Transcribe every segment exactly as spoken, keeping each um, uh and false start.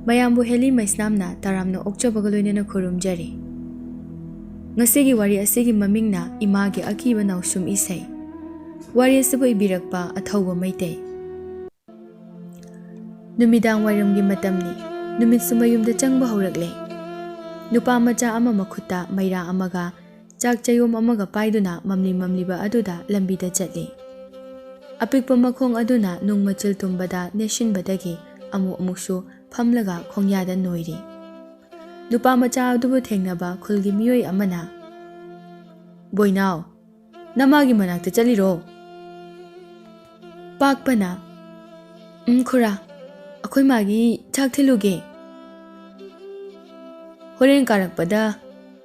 ꯃꯌꯥꯝꯕꯨ ꯍꯦꯂꯤ ꯃꯩꯁꯅꯥꯝꯅ ꯇꯔꯥꯝꯅ ꯑꯣꯛꯆꯕꯒ ꯂꯣꯏꯅꯅ ꯈꯨꯔꯨꯝꯖꯔꯤ꯫ ꯉꯁꯤꯒꯤ ꯋꯥꯔꯤ ꯑꯁꯤꯒꯤ ꯃꯃꯤꯡꯅ ꯏꯃꯥꯒꯤ ꯑꯀꯤꯕ ꯅꯥꯎꯁꯨꯝ ꯏꯁꯩ꯫ ꯋꯥꯔꯤ ꯑꯁꯤꯕꯨ ꯏꯕꯤꯔꯛꯄ ꯑꯊꯧꯕ ꯃꯩꯇꯩ꯫ ꯅꯨꯃꯤꯗꯥꯡ ꯋꯥꯏꯔꯝꯒꯤ ꯃꯇꯝꯅꯤ꯫ ꯅꯨꯃꯤꯠꯁꯨ ꯃꯌꯨꯝꯗ ꯆꯪꯕ ꯍꯧꯔꯛꯂꯦ꯫ ꯅꯨꯄꯥ ꯃꯆꯥ ꯑꯃ ꯃꯈꯨꯠꯇ ꯃꯩꯔꯥ ꯑꯃꯒ ꯆꯥꯛ ꯆꯌꯣꯝ ꯑꯃꯒ ꯄꯥꯏꯗꯨꯅ ꯃꯝꯂꯤ ꯃꯝꯂꯤꯕ ꯑꯗꯨꯗ ꯂꯝꯕꯤꯗ ꯆꯠꯂꯤ꯫ ꯑꯄꯤꯛꯄ ꯃꯈꯣꯡ ꯑꯗꯨꯅ ꯅꯨꯡ ꯃꯆꯤꯜ ꯇꯨꯝꯕꯗ ꯅꯦꯠꯁꯤꯟꯕꯗꯒꯤ ꯑꯃꯨꯛ ꯑꯃꯨꯛꯁꯨ ꯐꯝꯂꯒ ꯈꯣꯡꯌꯥꯗ ꯅꯣꯏꯔꯤ꯫ ꯅꯨꯄꯥ ꯃꯆꯥ ꯑꯗꯨꯕꯨ ꯊꯦꯡꯅꯕ ꯈꯨꯜꯒꯤ ꯃꯤꯑꯣꯏ ꯑꯃꯅ, "ꯕꯣꯏꯅꯥꯎ, ꯅꯃꯥꯒꯤ ꯃꯅꯥꯛꯇ ꯆꯠꯂꯤꯔꯣ?" ꯄꯥꯛꯄꯅ, "ꯎꯝ ꯈꯨꯔꯥ, ꯑꯩꯈꯣꯏ ꯃꯥꯒꯤ ꯆꯥꯛ ꯊꯤꯜꯂꯨꯒꯦ꯫ ꯍꯣꯔꯦꯟ ꯀꯥꯔꯛꯄꯗ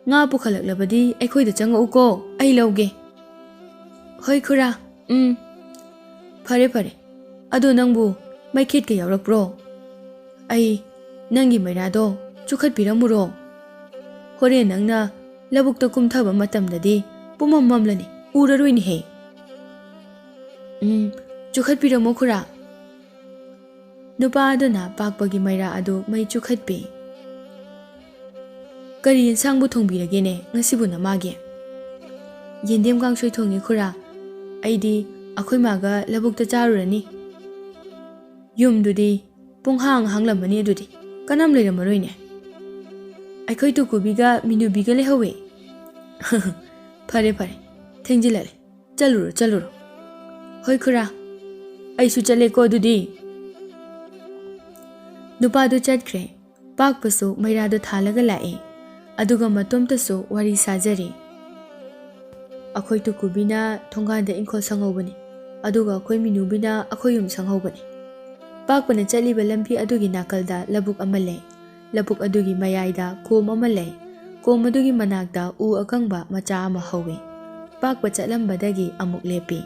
ꯉꯥ ꯄꯨꯈꯠꯂꯛꯂꯕꯗꯤ ꯑꯩꯈꯣꯏꯗ ꯆꯪꯉꯛꯎꯀꯣ, ꯑꯩ ꯂꯧꯒꯦ꯫" "ꯍꯣꯏ ꯈꯨꯔꯥ, ꯎꯝ꯫ ꯐꯔꯦ ꯐꯔꯦ, ꯑꯗꯣ ꯅꯪꯕꯨ ꯃꯩꯈꯦꯠꯀ ꯌꯥꯎꯔꯛꯄ꯭ꯔꯣ? ꯑꯩ ꯅꯪꯒꯤ ꯃꯩꯔꯥꯗꯣ ꯆꯨꯈꯠꯄꯤꯔꯝꯃꯨꯔꯣ? ꯍꯣꯔꯦꯟ ꯅꯪꯅ ꯂꯧꯕꯨꯛꯇ ꯀꯨꯝꯊꯕ ꯃꯇꯝꯗꯗꯤ ꯄꯨꯝꯃꯝ ꯃꯝꯂꯅꯤ, ꯎꯔꯔꯣꯏꯅꯦꯍꯦ꯫" "ꯎꯝ, ꯆꯨꯈꯠꯄꯤꯔꯝꯃꯣ ꯈꯨꯔꯥ꯫" ꯅꯨꯄꯥ ꯑꯗꯨꯅ ꯄꯥꯛꯄꯒꯤ ꯃꯩꯔꯥ ꯑꯗꯨ ꯃꯩ ꯆꯨꯈꯠꯄꯤ꯫ "ꯀꯔꯤ ꯌꯦꯟꯁꯥꯡꯕꯨ ꯊꯣꯡꯕꯤꯔꯒꯦꯅꯦ ꯉꯁꯤꯕꯨ ꯅꯃꯥꯒꯤ?" "ꯌꯦꯟꯗꯦꯝ ꯀꯥꯡꯁꯣꯏ ꯊꯣꯡꯉꯦ ꯈꯨꯔꯥ꯫ ꯑꯩꯗꯤ ꯑꯩꯈꯣꯏ ꯃꯥꯒ ꯂꯧꯕꯨꯛꯇ ꯆꯥꯔꯨꯔꯅꯤ꯫ ꯌꯨꯝꯗꯨꯗꯤ ꯄꯨꯡꯍꯥꯡ ꯍꯥꯡꯂꯝꯃꯅꯤ ꯑꯗꯨꯗꯤ꯫ ꯀꯅꯥꯝ ꯂꯩꯔꯝꯃꯔꯣꯏꯅꯦ꯫ ꯑꯩꯈꯣꯏ ꯇꯨꯀꯨꯕꯤꯒ ꯃꯤꯅꯨꯕꯤꯒ ꯂꯩꯍꯧꯋꯦ꯫" "ꯐꯔꯦ ꯐꯔꯦ, ꯊꯦꯡꯖꯤꯜꯂꯛꯂꯦ꯫ ꯆꯠꯂꯨꯔꯣ, ꯆꯠꯂꯨꯔꯣ꯫" "ꯍꯣꯏ ꯈꯨꯔꯥ, ꯑꯩꯁꯨ ꯆꯠꯂꯦꯀꯣ ꯑꯗꯨꯗꯤ꯫" ꯅꯨꯄꯥꯗꯨ ꯆꯠꯈ꯭ꯔꯦ꯫ ꯄꯥꯛꯄꯁꯨ ꯃꯩꯔꯥꯗꯨ ꯊꯥꯜꯂꯒ ꯂꯥꯛꯏ꯫ ꯑꯗꯨꯒ ꯃꯇꯣꯝꯇꯁꯨ ꯋꯥꯔꯤ ꯁꯥꯖꯔꯤ꯫ "ꯑꯩꯈꯣꯏ ꯇꯨꯀꯨꯕꯤꯅ ꯊꯣꯡꯒꯥꯟꯗ ꯏꯪꯈꯣꯜ ꯁꯪꯍꯧꯕꯅꯤ, ꯑꯗꯨꯒ ꯑꯩꯈꯣꯏ ꯃꯤꯅꯨꯕꯤꯅ ꯑꯩꯈꯣꯏ ꯌꯨꯝ ꯁꯪꯍꯧꯕꯅꯤ꯫ ꯄꯥꯛꯄꯅ ꯆꯠꯂꯤꯕ ꯂꯝꯕꯤ ꯑꯗꯨꯒꯤ ꯅꯥꯀꯜꯗ ꯂꯧꯕꯨꯛ ꯑꯃ ꯂꯩ꯫ ꯂꯧꯕꯨꯛ ꯑꯗꯨꯒꯤ ꯃꯌꯥꯏꯗ ꯀꯣꯝ ꯑꯃ ꯂꯩ꯫ ꯀꯣꯝ ꯑꯗꯨꯒꯤ ꯃꯅꯥꯛꯇ ꯎ ꯑꯀꯪꯕ ꯃꯆꯥ ꯑꯃ ꯍꯧꯏ꯫ ꯄꯥꯛꯄ ꯆꯠꯂꯝꯕꯗꯒꯤ ꯑꯃꯨꯛ ꯂꯦꯞꯄꯤ꯫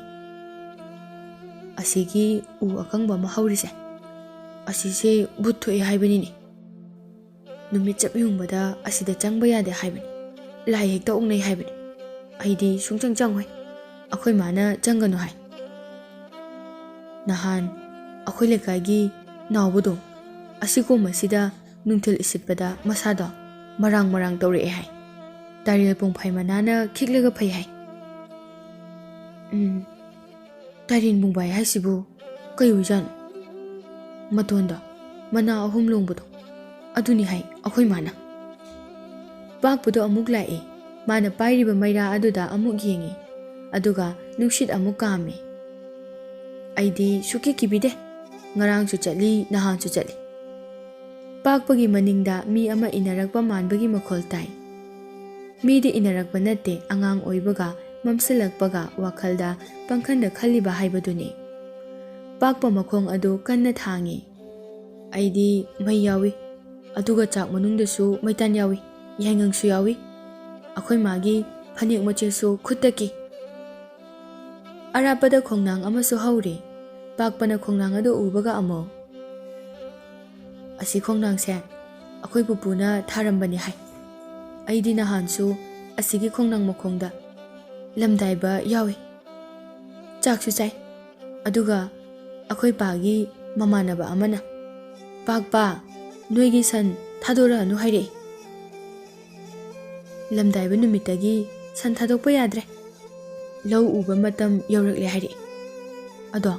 ꯑꯁꯤꯒꯤ ꯎ ꯑꯀꯪꯕ ꯑꯃ ꯍꯧꯔꯤꯁꯦ, ꯑꯁꯤꯁꯦ ꯚꯨꯠ ꯊꯣꯛꯑꯦ ꯍꯥꯏꯕꯅꯤꯅꯦ꯫ ꯅꯨꯃꯤꯠ ꯆꯞ ꯌꯨꯡꯕꯗ ꯑꯁꯤꯗ ꯆꯪꯕ ꯌꯥꯗꯦ ꯍꯥꯏꯕꯅꯤ꯫ ꯂꯥꯏ ꯍꯦꯛꯇ ꯑꯣꯛꯅꯩ ꯍꯥꯏꯕꯅꯤ꯫ ꯑꯩꯗꯤ ꯁꯨꯡꯆꯪ ꯆꯪꯉꯣꯏ꯫ ꯑꯩꯈꯣꯏ ꯃꯥꯅ ꯆꯪꯒꯅꯨ ꯍꯥꯏ꯫ ꯅꯍꯥꯟ ꯑꯩꯈꯣꯏ ꯂꯩꯀꯥꯏꯒꯤ ꯅꯥꯎꯕꯗꯣ, ꯑꯁꯤꯒꯨꯝꯕꯁꯤꯗ ꯅꯨꯡꯊꯤꯜ ꯏꯁꯤꯠꯄꯗ ꯃꯁꯥꯗꯣ ꯃꯔꯥꯡ ꯃꯔꯥꯡ ꯇꯧꯔꯛꯑꯦ ꯍꯥꯏ꯫ ꯇꯥꯔꯦꯜ ꯄꯣꯡꯐꯥꯏ ꯃꯅꯥꯅ ꯈꯤꯛꯂꯒ ꯐꯩ ꯍꯥꯏ꯫ "ꯎꯝ, ꯇꯥꯔꯦꯟ ꯄꯣꯡꯐꯥꯏ ꯍꯥꯏꯁꯤꯕꯨ ꯀꯩ ꯑꯣꯏꯖꯥꯠꯅꯣ? ꯃꯇꯣꯟꯗ ꯃꯅꯥ ꯑꯍꯨꯝ ꯂꯣꯡꯕꯗꯣ, ꯑꯗꯨꯅꯤ ꯍꯥꯏ ꯑꯩꯈꯣꯏ ꯃꯥꯅ"꯫ ꯄꯥꯛꯄꯗꯣ ꯑꯃꯨꯛ ꯂꯥꯛꯏ꯫ ꯃꯥꯅ ꯄꯥꯏꯔꯤꯕ ꯃꯩꯔꯥ ꯑꯗꯨꯗ ꯑꯃꯨꯛ ꯌꯦꯡꯉꯤ, ꯑꯗꯨꯒ ꯅꯨꯡꯁꯤꯠ ꯑꯃꯨꯛ ꯀꯥꯝꯃꯤ꯫ ꯑꯩꯗꯤ ꯁꯨꯛꯀꯤ ꯀꯤꯕꯤꯗꯦ꯫ ꯉꯔꯥꯡꯁꯨ ꯆꯠꯂꯤ, ꯅꯍꯥꯟꯁꯨ ꯆꯠꯂꯤ꯫ ꯄꯥꯛꯄꯒꯤ ꯃꯅꯤꯡꯗ ꯃꯤ ꯑꯃ ꯏꯟꯅꯔꯛꯄ ꯃꯥꯟꯕꯒꯤ ꯃꯈꯣꯜ ꯇꯥꯏ꯫ ꯃꯤꯗꯤ ꯏꯟꯅꯔꯛꯄ ꯅꯠꯇꯦ, ꯑꯉꯥꯡ ꯑꯣꯏꯕꯒ ꯃꯝꯁꯤꯜꯂꯛꯄꯒ ꯋꯥꯈꯜꯗ ꯄꯪꯈꯟꯗ ꯈꯜꯂꯤꯕ ꯍꯥꯏꯕꯗꯨꯅꯤ꯫ ꯄꯥꯛꯄ ꯃꯈꯣꯡ ꯑꯗꯨ ꯀꯟꯅ ꯊꯥꯡꯉꯤ꯫ ꯑꯩꯗꯤ ꯃꯩ ꯌꯥꯎꯏ, ꯑꯗꯨꯒ ꯆꯥꯛ ꯃꯅꯨꯡꯗꯁꯨ ꯃꯩꯇꯥꯟ ꯌꯥꯎꯏ, ꯌꯥꯏꯉꯪꯁꯨ ꯌꯥꯎꯏ꯫ ꯑꯩꯈꯣꯏ ꯃꯥꯒꯤ ꯐꯅꯦꯛ ꯃꯆꯦꯠꯁꯨ ꯈꯨꯠꯇ ꯀꯤ꯫ ꯑꯔꯥꯞꯄꯗ ꯈꯣꯡꯅꯥꯡ ꯑꯃꯁꯨ ꯍꯧꯔꯤ꯫ ꯄꯥꯛꯄꯅ ꯈꯣꯡꯅꯥꯡ ꯑꯗꯨ ꯎꯕꯒ ꯑꯃꯨꯛ, "ꯑꯁꯤ ꯈꯣꯡꯅꯥꯡꯁꯦ ꯑꯩꯈꯣꯏ ꯄꯨꯄꯨꯅ ꯊꯥꯔꯝꯕꯅꯤ" ꯍꯥꯏ꯫ ꯑꯩꯗꯤ ꯅꯍꯥꯟꯁꯨ ꯑꯁꯤꯒꯤ ꯈꯣꯡꯅꯥꯡ ꯃꯈꯣꯡꯗ ꯂꯝꯗꯥꯏꯕ ꯌꯥꯎꯏ꯫ ꯆꯥꯛꯁꯨ ꯆꯥꯏ꯫ ꯑꯗꯨꯒ ꯑꯩꯈꯣꯏ ꯄꯥꯒꯤ ꯃꯃꯥꯟꯅꯕ ꯑꯃꯅ, "ꯄꯥꯛꯄ, ꯅꯣꯏꯒꯤ ꯁꯟ ꯊꯥꯗꯣꯔꯛꯑꯅꯨ" ꯍꯥꯏꯔꯛꯏ꯫ "ꯂꯝꯗꯥꯏꯕ ꯅꯨꯃꯤꯠꯇꯒꯤ ꯁꯟ ꯊꯥꯗꯣꯛꯄ ꯌꯥꯗ꯭ꯔꯦ꯫ ꯂꯧ ꯎꯕ ꯃꯇꯝ ꯌꯧꯔꯛꯂꯦ" ꯍꯥꯏꯔꯛꯏ꯫ ꯑꯗꯣ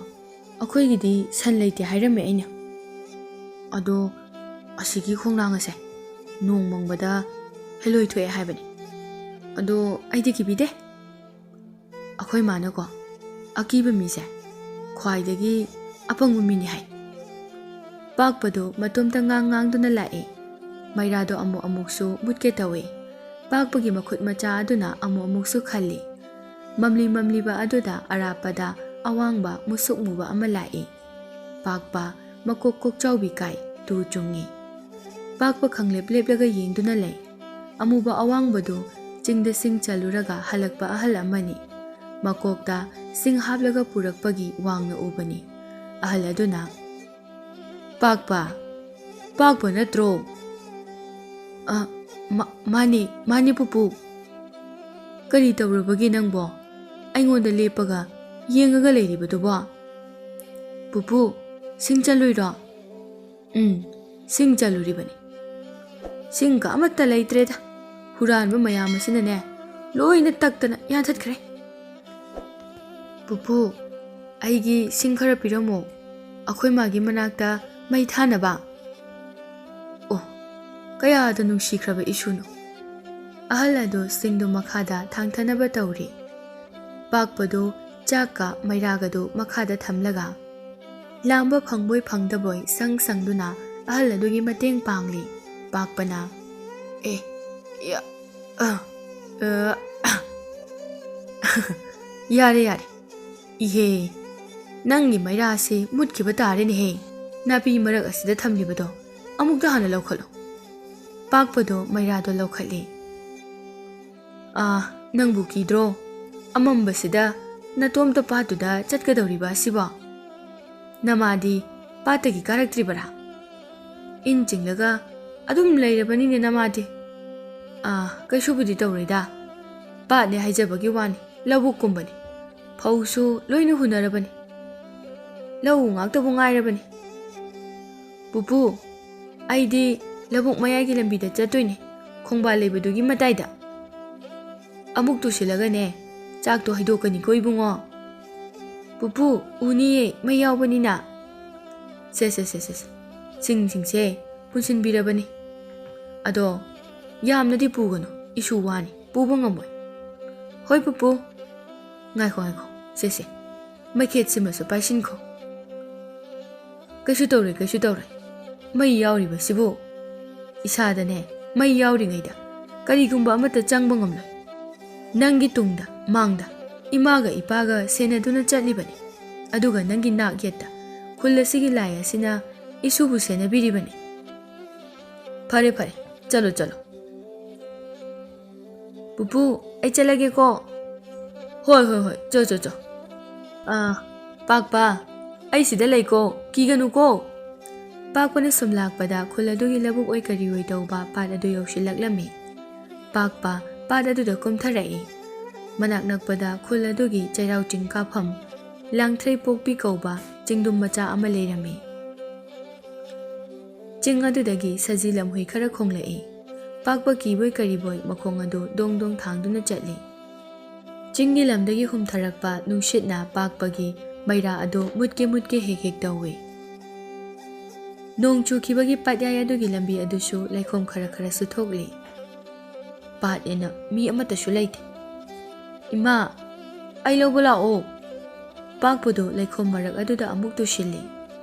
ꯑꯩꯈꯣꯏꯒꯤꯗꯤ ꯁꯟ ꯂꯩꯇꯦ ꯍꯥꯏꯔꯝꯃꯦ ꯑꯩꯅ꯫ ꯑꯗꯣ ꯑꯁꯤꯒꯤ ꯈꯣꯡꯅꯥꯡ ꯑꯁꯦ ꯅꯣꯡ ꯃꯪꯕꯗ ꯍꯦꯂꯣꯏ ꯊꯣꯛꯑꯦ ꯍꯥꯏꯕꯅꯤ꯫ ꯑꯗꯣ ꯑꯩꯗꯤ ꯀꯤꯕꯤꯗꯦ꯫ ꯑꯩꯈꯣꯏ ꯃꯥꯅꯀꯣ, "ꯑꯀꯤꯕ ꯃꯤꯁꯦ ꯈ꯭ꯋꯥꯏꯗꯒꯤ ꯑꯄꯪꯕ ꯃꯤꯅꯤ" ꯍꯥꯏ꯫ ꯄꯥꯛꯄꯗꯨ ꯃꯇꯣꯝꯇ ꯉꯥꯡ ꯉꯥꯡꯗꯨꯅ ꯂꯥꯛꯏ꯫ ꯃꯩꯔꯥꯗꯣ ꯑꯃꯨꯛ ꯑꯃꯨꯛꯁꯨ ꯃꯨꯠꯀꯦ ꯇꯧꯏ꯫ ꯄꯥꯛꯄꯒꯤ ꯃꯈꯨꯠ ꯃꯆꯥ ꯑꯗꯨꯅ ꯑꯃꯨꯛ ꯑꯃꯨꯛꯁꯨ ꯈꯜꯂꯤ꯫ ꯃꯝꯂꯤ ꯃꯝꯂꯤꯕ ꯑꯗꯨꯗ ꯑꯔꯥꯞꯄꯗ ꯑꯋꯥꯡꯕ ꯃꯨꯁꯨꯛ ꯃꯨꯕ ꯑꯃ ꯂꯥꯛꯏ꯫ ꯄꯥꯛꯄ ꯃꯀꯣꯛ ꯀꯣꯛꯆꯥꯎꯕꯤ ꯀꯥꯏ ꯇꯨ ꯆꯨꯡꯉꯤ꯫ ꯄꯥꯛꯄ ꯈꯪꯂꯦꯞ ꯂꯦꯞꯂꯒ ꯌꯦꯡꯗꯨꯅ ꯂꯩ꯫ ꯑꯃꯨꯕ ꯑꯋꯥꯡꯕꯗꯨ ꯆꯤꯡꯗ ꯁꯤꯡ ꯆꯜꯂꯨꯔꯒ ꯍꯜꯂꯛꯄ ꯑꯍꯜ ꯑꯃꯅꯤ꯫ ꯃꯀꯣꯛꯇ ꯁꯤꯡ ꯍꯥꯞꯂꯒ ꯄꯨꯔꯛꯄꯒꯤ ꯋꯥꯡꯅ ꯎꯕꯅꯤ꯫ ꯑꯍꯜ ꯑꯗꯨꯅ, "ꯄꯥꯛꯄ, ꯄꯥꯛꯄ ꯅꯠꯇ꯭ꯔꯣ?" "ꯑ, ꯃꯥ-, ꯃꯥꯅꯤ, ꯃꯥꯅꯤ ꯄꯨꯄꯨ꯫ ꯀꯔꯤ ꯇꯧꯔꯕꯒꯦ ꯅꯪꯕꯣ? ꯑꯩꯉꯣꯟꯗ ꯂꯦꯞꯄꯒ ꯌꯦꯡꯉꯒ ꯂꯩꯔꯤꯕꯗꯨꯕꯣ?" "ꯄꯨꯄꯨ, ꯁꯤꯡ ꯆꯜꯂꯨꯏꯔꯣ?" "ꯎꯝ, ꯁꯤꯡ ꯆꯜꯂꯨꯔꯤꯕꯅꯤ꯫ ꯁꯤꯡꯒ ꯑꯃꯠꯇ ꯂꯩꯇ꯭ꯔꯦꯗ꯫ ꯍꯨꯔꯥꯟꯕ ꯃꯌꯥꯝ ꯑꯁꯤꯅꯅꯦ, ꯂꯣꯏꯅ ꯇꯛꯇꯅ ꯌꯥꯟꯊꯠꯈ꯭ꯔꯦ꯫ "ꯄꯨꯄꯨ, ꯑꯩꯒꯤ ꯁꯤꯡ ꯈꯔ ꯄꯤꯔꯝꯃꯣ, ꯑꯩꯈꯣꯏ ꯃꯥꯒꯤ ꯃꯅꯥꯛꯇ ꯃꯩ ꯊꯥꯅꯕ꯫" ꯑꯣ, ꯀꯌꯥꯗ ꯅꯨꯡꯁꯤꯈ꯭ꯔꯕ ꯏꯁꯨꯅꯣ! ꯑꯍꯜ ꯑꯗꯨ ꯁꯤꯡꯗꯨ ꯃꯈꯥꯗ ꯊꯥꯡꯊꯅꯕ ꯇꯧꯔꯤ꯫ ꯄꯥꯛꯄꯗꯨ ꯆꯥꯛꯀ ꯃꯩꯔꯥꯒꯗꯨ ꯃꯈꯥꯗ ꯊꯝꯂꯒ, ꯂꯥꯝꯕ ꯐꯪꯕꯣꯏ ꯐꯪꯗꯕꯣꯏ ꯁꯪ ꯁꯪꯗꯨꯅ ꯑꯍꯜ ꯑꯗꯨꯒꯤ ꯃꯇꯦꯡ ꯄꯥꯡꯂꯤ꯫ ꯄꯥꯛꯄꯅ, "ꯑꯦ, ꯌꯥ, ꯑ, ꯑ, ꯌꯥꯔꯦ, ꯌꯥꯔꯦ꯫ ꯏꯍꯦ, ꯅꯪꯒꯤ ꯃꯩꯔꯥꯁꯦ ꯃꯨꯠꯈꯤꯕ ꯇꯥꯔꯦꯅꯦꯍꯦ꯫ ꯅꯥꯄꯤ ꯃꯔꯛ ꯑꯁꯤꯗ ꯊꯝꯂꯤꯕꯗꯣ ꯑꯃꯨꯛꯇ ꯍꯥꯟꯅ ꯂꯧꯈꯠꯂꯣ꯫" ꯄꯥꯛꯄꯗꯣ ꯃꯩꯔꯥꯗꯣ ꯂꯧꯈꯠꯂꯤ꯫ "ꯑꯥ, ꯅꯪꯕꯨ ꯀꯤꯗ꯭ꯔꯣ? ꯑꯃꯝꯕꯁꯤꯗ ꯅꯇꯣꯝꯇ ꯄꯥꯠꯇꯨꯗ ꯆꯠꯀꯗꯧꯔꯤꯕ ꯑꯁꯤꯕꯣ? ꯅꯃꯥꯗꯤ ꯄꯥꯠꯇꯒꯤ ꯀꯥꯔꯛꯇ꯭ꯔꯤꯕꯔꯥ? ꯏꯟ ꯆꯤꯡꯂꯒ ꯑꯗꯨꯝ ꯂꯩꯔꯕꯅꯤꯅꯦ ꯅꯃꯥꯗꯤ꯫" "ꯑꯥ, ꯀꯩꯁꯨꯕꯨꯗꯤ ꯇꯧꯔꯣꯏꯗ꯫ ꯄꯥꯠꯅꯦ ꯍꯥꯏꯖꯕꯒꯤ ꯋꯥꯅꯤ, ꯂꯧꯕꯨꯛꯀꯨꯝꯕꯅꯤ꯫ ꯐꯧꯁꯨ ꯂꯣꯏꯅ ꯍꯨꯟꯅꯔꯕꯅꯤ꯫ ꯂꯧ ꯉꯥꯛꯇꯕꯨ ꯉꯥꯏꯔꯕꯅꯤ꯫" "ꯄꯨꯄꯨ, ꯑꯩꯗꯤ ꯂꯧꯕꯨꯛ ꯃꯌꯥꯏꯒꯤ ꯂꯝꯕꯤꯗ ꯆꯠꯇꯣꯏꯅꯦ, ꯈꯣꯡꯕꯥꯜ ꯂꯩꯕꯗꯨꯒꯤ ꯃꯇꯥꯏꯗ꯫ ꯑꯃꯨꯛ ꯇꯨꯁꯤꯜꯂꯒꯅꯦ, ꯆꯥꯛꯇꯣ ꯍꯩꯗꯣꯛꯀꯅꯤꯀꯣ ꯏꯕꯨꯡꯉꯣ꯫" "ꯄꯨꯄꯨ, ꯎꯅꯤꯌꯦ, ꯃꯩ ꯌꯥꯎꯕꯅꯤꯅ꯫" "ꯁꯦ, ꯁꯦ, ꯁꯦ, ꯁꯦ, ꯁꯦ꯫ ꯁꯤꯡꯁꯤꯡꯁꯦ ꯄꯨꯟꯁꯤꯟꯕꯤꯔꯕꯅꯤ꯫ ꯑꯗꯣ ꯌꯥꯝꯅꯗꯤ ꯄꯨꯒꯅꯨ, ꯏꯁꯨ ꯋꯥꯅꯤ, ꯄꯨꯕ ꯉꯝꯃꯣꯏ꯫" "ꯍꯣꯏ ꯄꯨꯄꯨ꯫" "ꯉꯥꯏꯈꯣ, ꯉꯥꯏꯈꯣ, ꯁꯦ, ꯁꯦ, ꯃꯩꯈꯦꯠꯁꯤꯃꯁꯨ ꯄꯥꯏꯁꯤꯟꯈꯣ꯫" "ꯀꯩꯁꯨ ꯇꯧꯔꯣꯏ, ꯀꯩꯁꯨ ꯇꯧꯔꯣꯏ꯫ ꯃꯩ ꯌꯥꯎꯔꯤꯕꯁꯤꯕꯨ ꯏꯁꯥꯗꯅꯦ, ꯃꯩ ꯌꯥꯎꯔꯤꯉꯩꯗ ꯀꯔꯤꯒꯨꯝꯕ ꯑꯃꯠꯇ ꯆꯪꯕ ꯉꯝꯂꯣꯏ꯫ ꯅꯪꯒꯤ ꯇꯨꯡꯗ, ꯃꯥꯡꯗ ꯏꯃꯥꯒ ꯏꯄꯥꯒ ꯁꯦꯟꯅꯗꯨꯅ ꯆꯠꯂꯤꯕꯅꯤ꯫ ꯑꯗꯨꯒ ꯅꯪꯒꯤ ꯅꯥꯛ ꯌꯦꯠꯇ ꯈꯨꯜ ꯑꯁꯤꯒꯤ ꯂꯥꯏ ꯑꯁꯤꯅ ꯏꯁꯨꯕꯨ ꯁꯦꯟꯅꯕꯤꯔꯤꯕꯅꯤ꯫ ꯐꯔꯦ, ꯐꯔꯦ, ꯆꯠꯂꯣ, ꯆꯠꯂꯣ꯫" "ꯄꯨꯄꯨ, ꯑꯩ ꯆꯠꯂꯒꯦꯀꯣ꯫" "ꯍꯣꯏ, ꯍꯣꯏ, ꯍꯣꯏ, ꯆꯣ, ꯆꯣ, ꯆꯣ꯫ ꯑꯥ, ꯄꯥꯛꯄ, ꯑꯩ ꯁꯤꯗ ꯂꯩꯀꯣ, ꯀꯤꯒꯅꯨꯀꯣ꯫" ꯄꯥꯛꯄꯅ ꯁꯨꯝ ꯂꯥꯛꯄꯗ ꯈꯨꯜ ꯑꯗꯨꯒꯤ ꯂꯧꯕꯨꯛ ꯑꯣꯏ ꯀꯔꯤ ꯑꯣꯏ ꯇꯧꯕ ꯄꯥꯠ ꯑꯗꯨ ꯌꯧꯁꯤꯜꯂꯛꯂꯝꯃꯤ꯫ ꯄꯥꯛꯄ ꯄꯥꯠ ꯑꯗꯨꯗ ꯀꯨꯝꯊꯔꯛꯏ꯫ ꯃꯅꯥꯛ ꯅꯛꯄꯗ ꯈꯨꯜ ꯑꯗꯨꯒꯤ ꯆꯩꯔꯥꯎ ꯆꯤꯡ ꯀꯥꯐꯝ ꯂꯥꯡꯊ꯭ꯔꯩ ꯄꯣꯛꯄꯤ ꯀꯧꯕ ꯆꯤꯡꯗꯨꯝ ꯃꯆꯥ ꯑꯃ ꯂꯩꯔꯝꯃꯤ꯫ ꯆꯤꯡ ꯑꯗꯨꯗꯒꯤ ꯁꯖꯤ ꯂꯝꯍꯨꯏ ꯈꯔ ꯈꯣꯡꯂꯛꯏ꯫ ꯄꯥꯛꯄ ꯀꯤꯕꯣꯏ ꯀꯔꯤꯕꯣꯏ ꯃꯈꯣꯡ ꯑꯗꯨ ꯗꯣꯡ ꯗꯣꯡ ꯊꯥꯡꯗꯨꯅ ꯆꯠꯂꯤ꯫ ꯆꯤꯡꯒꯤ ꯂꯝꯗꯒꯤ ꯍꯨꯝꯊꯔꯛꯄ ꯅꯨꯡꯁꯤꯠꯅ ꯄꯥꯛꯄꯒꯤ ꯃꯩꯔꯥ ꯑꯗꯨ ꯃꯨꯠꯀꯦ ꯃꯨꯠꯀꯦ ꯍꯦꯛ ꯍꯦꯛ ꯇꯧꯏ꯫ ꯅꯣꯡ ꯆꯨꯈꯤꯕꯒꯤ ꯄꯥꯠꯌꯥꯏ ꯑꯗꯨꯒꯤ ꯂꯝꯕꯤ ꯑꯗꯨꯁꯨ ꯂꯩꯈꯣꯝ ꯈꯔ ꯈꯔꯁꯨ ꯊꯣꯛꯂꯤ꯫ "ꯄꯥꯠꯅꯦꯅ ꯃꯤ ꯑꯃꯠꯇꯁꯨ ꯂꯩꯇꯦ꯫ ꯏꯃꯥ, ꯑꯩ ꯂꯧꯕ ꯂꯥꯛꯑꯣ!" ꯄꯥꯛꯄꯗꯨ ꯂꯩꯈꯣꯝ ꯃꯔꯛ ꯑꯗꯨꯗ ꯑꯃꯨꯛ ꯇꯨꯁꯤꯜꯂꯤ꯫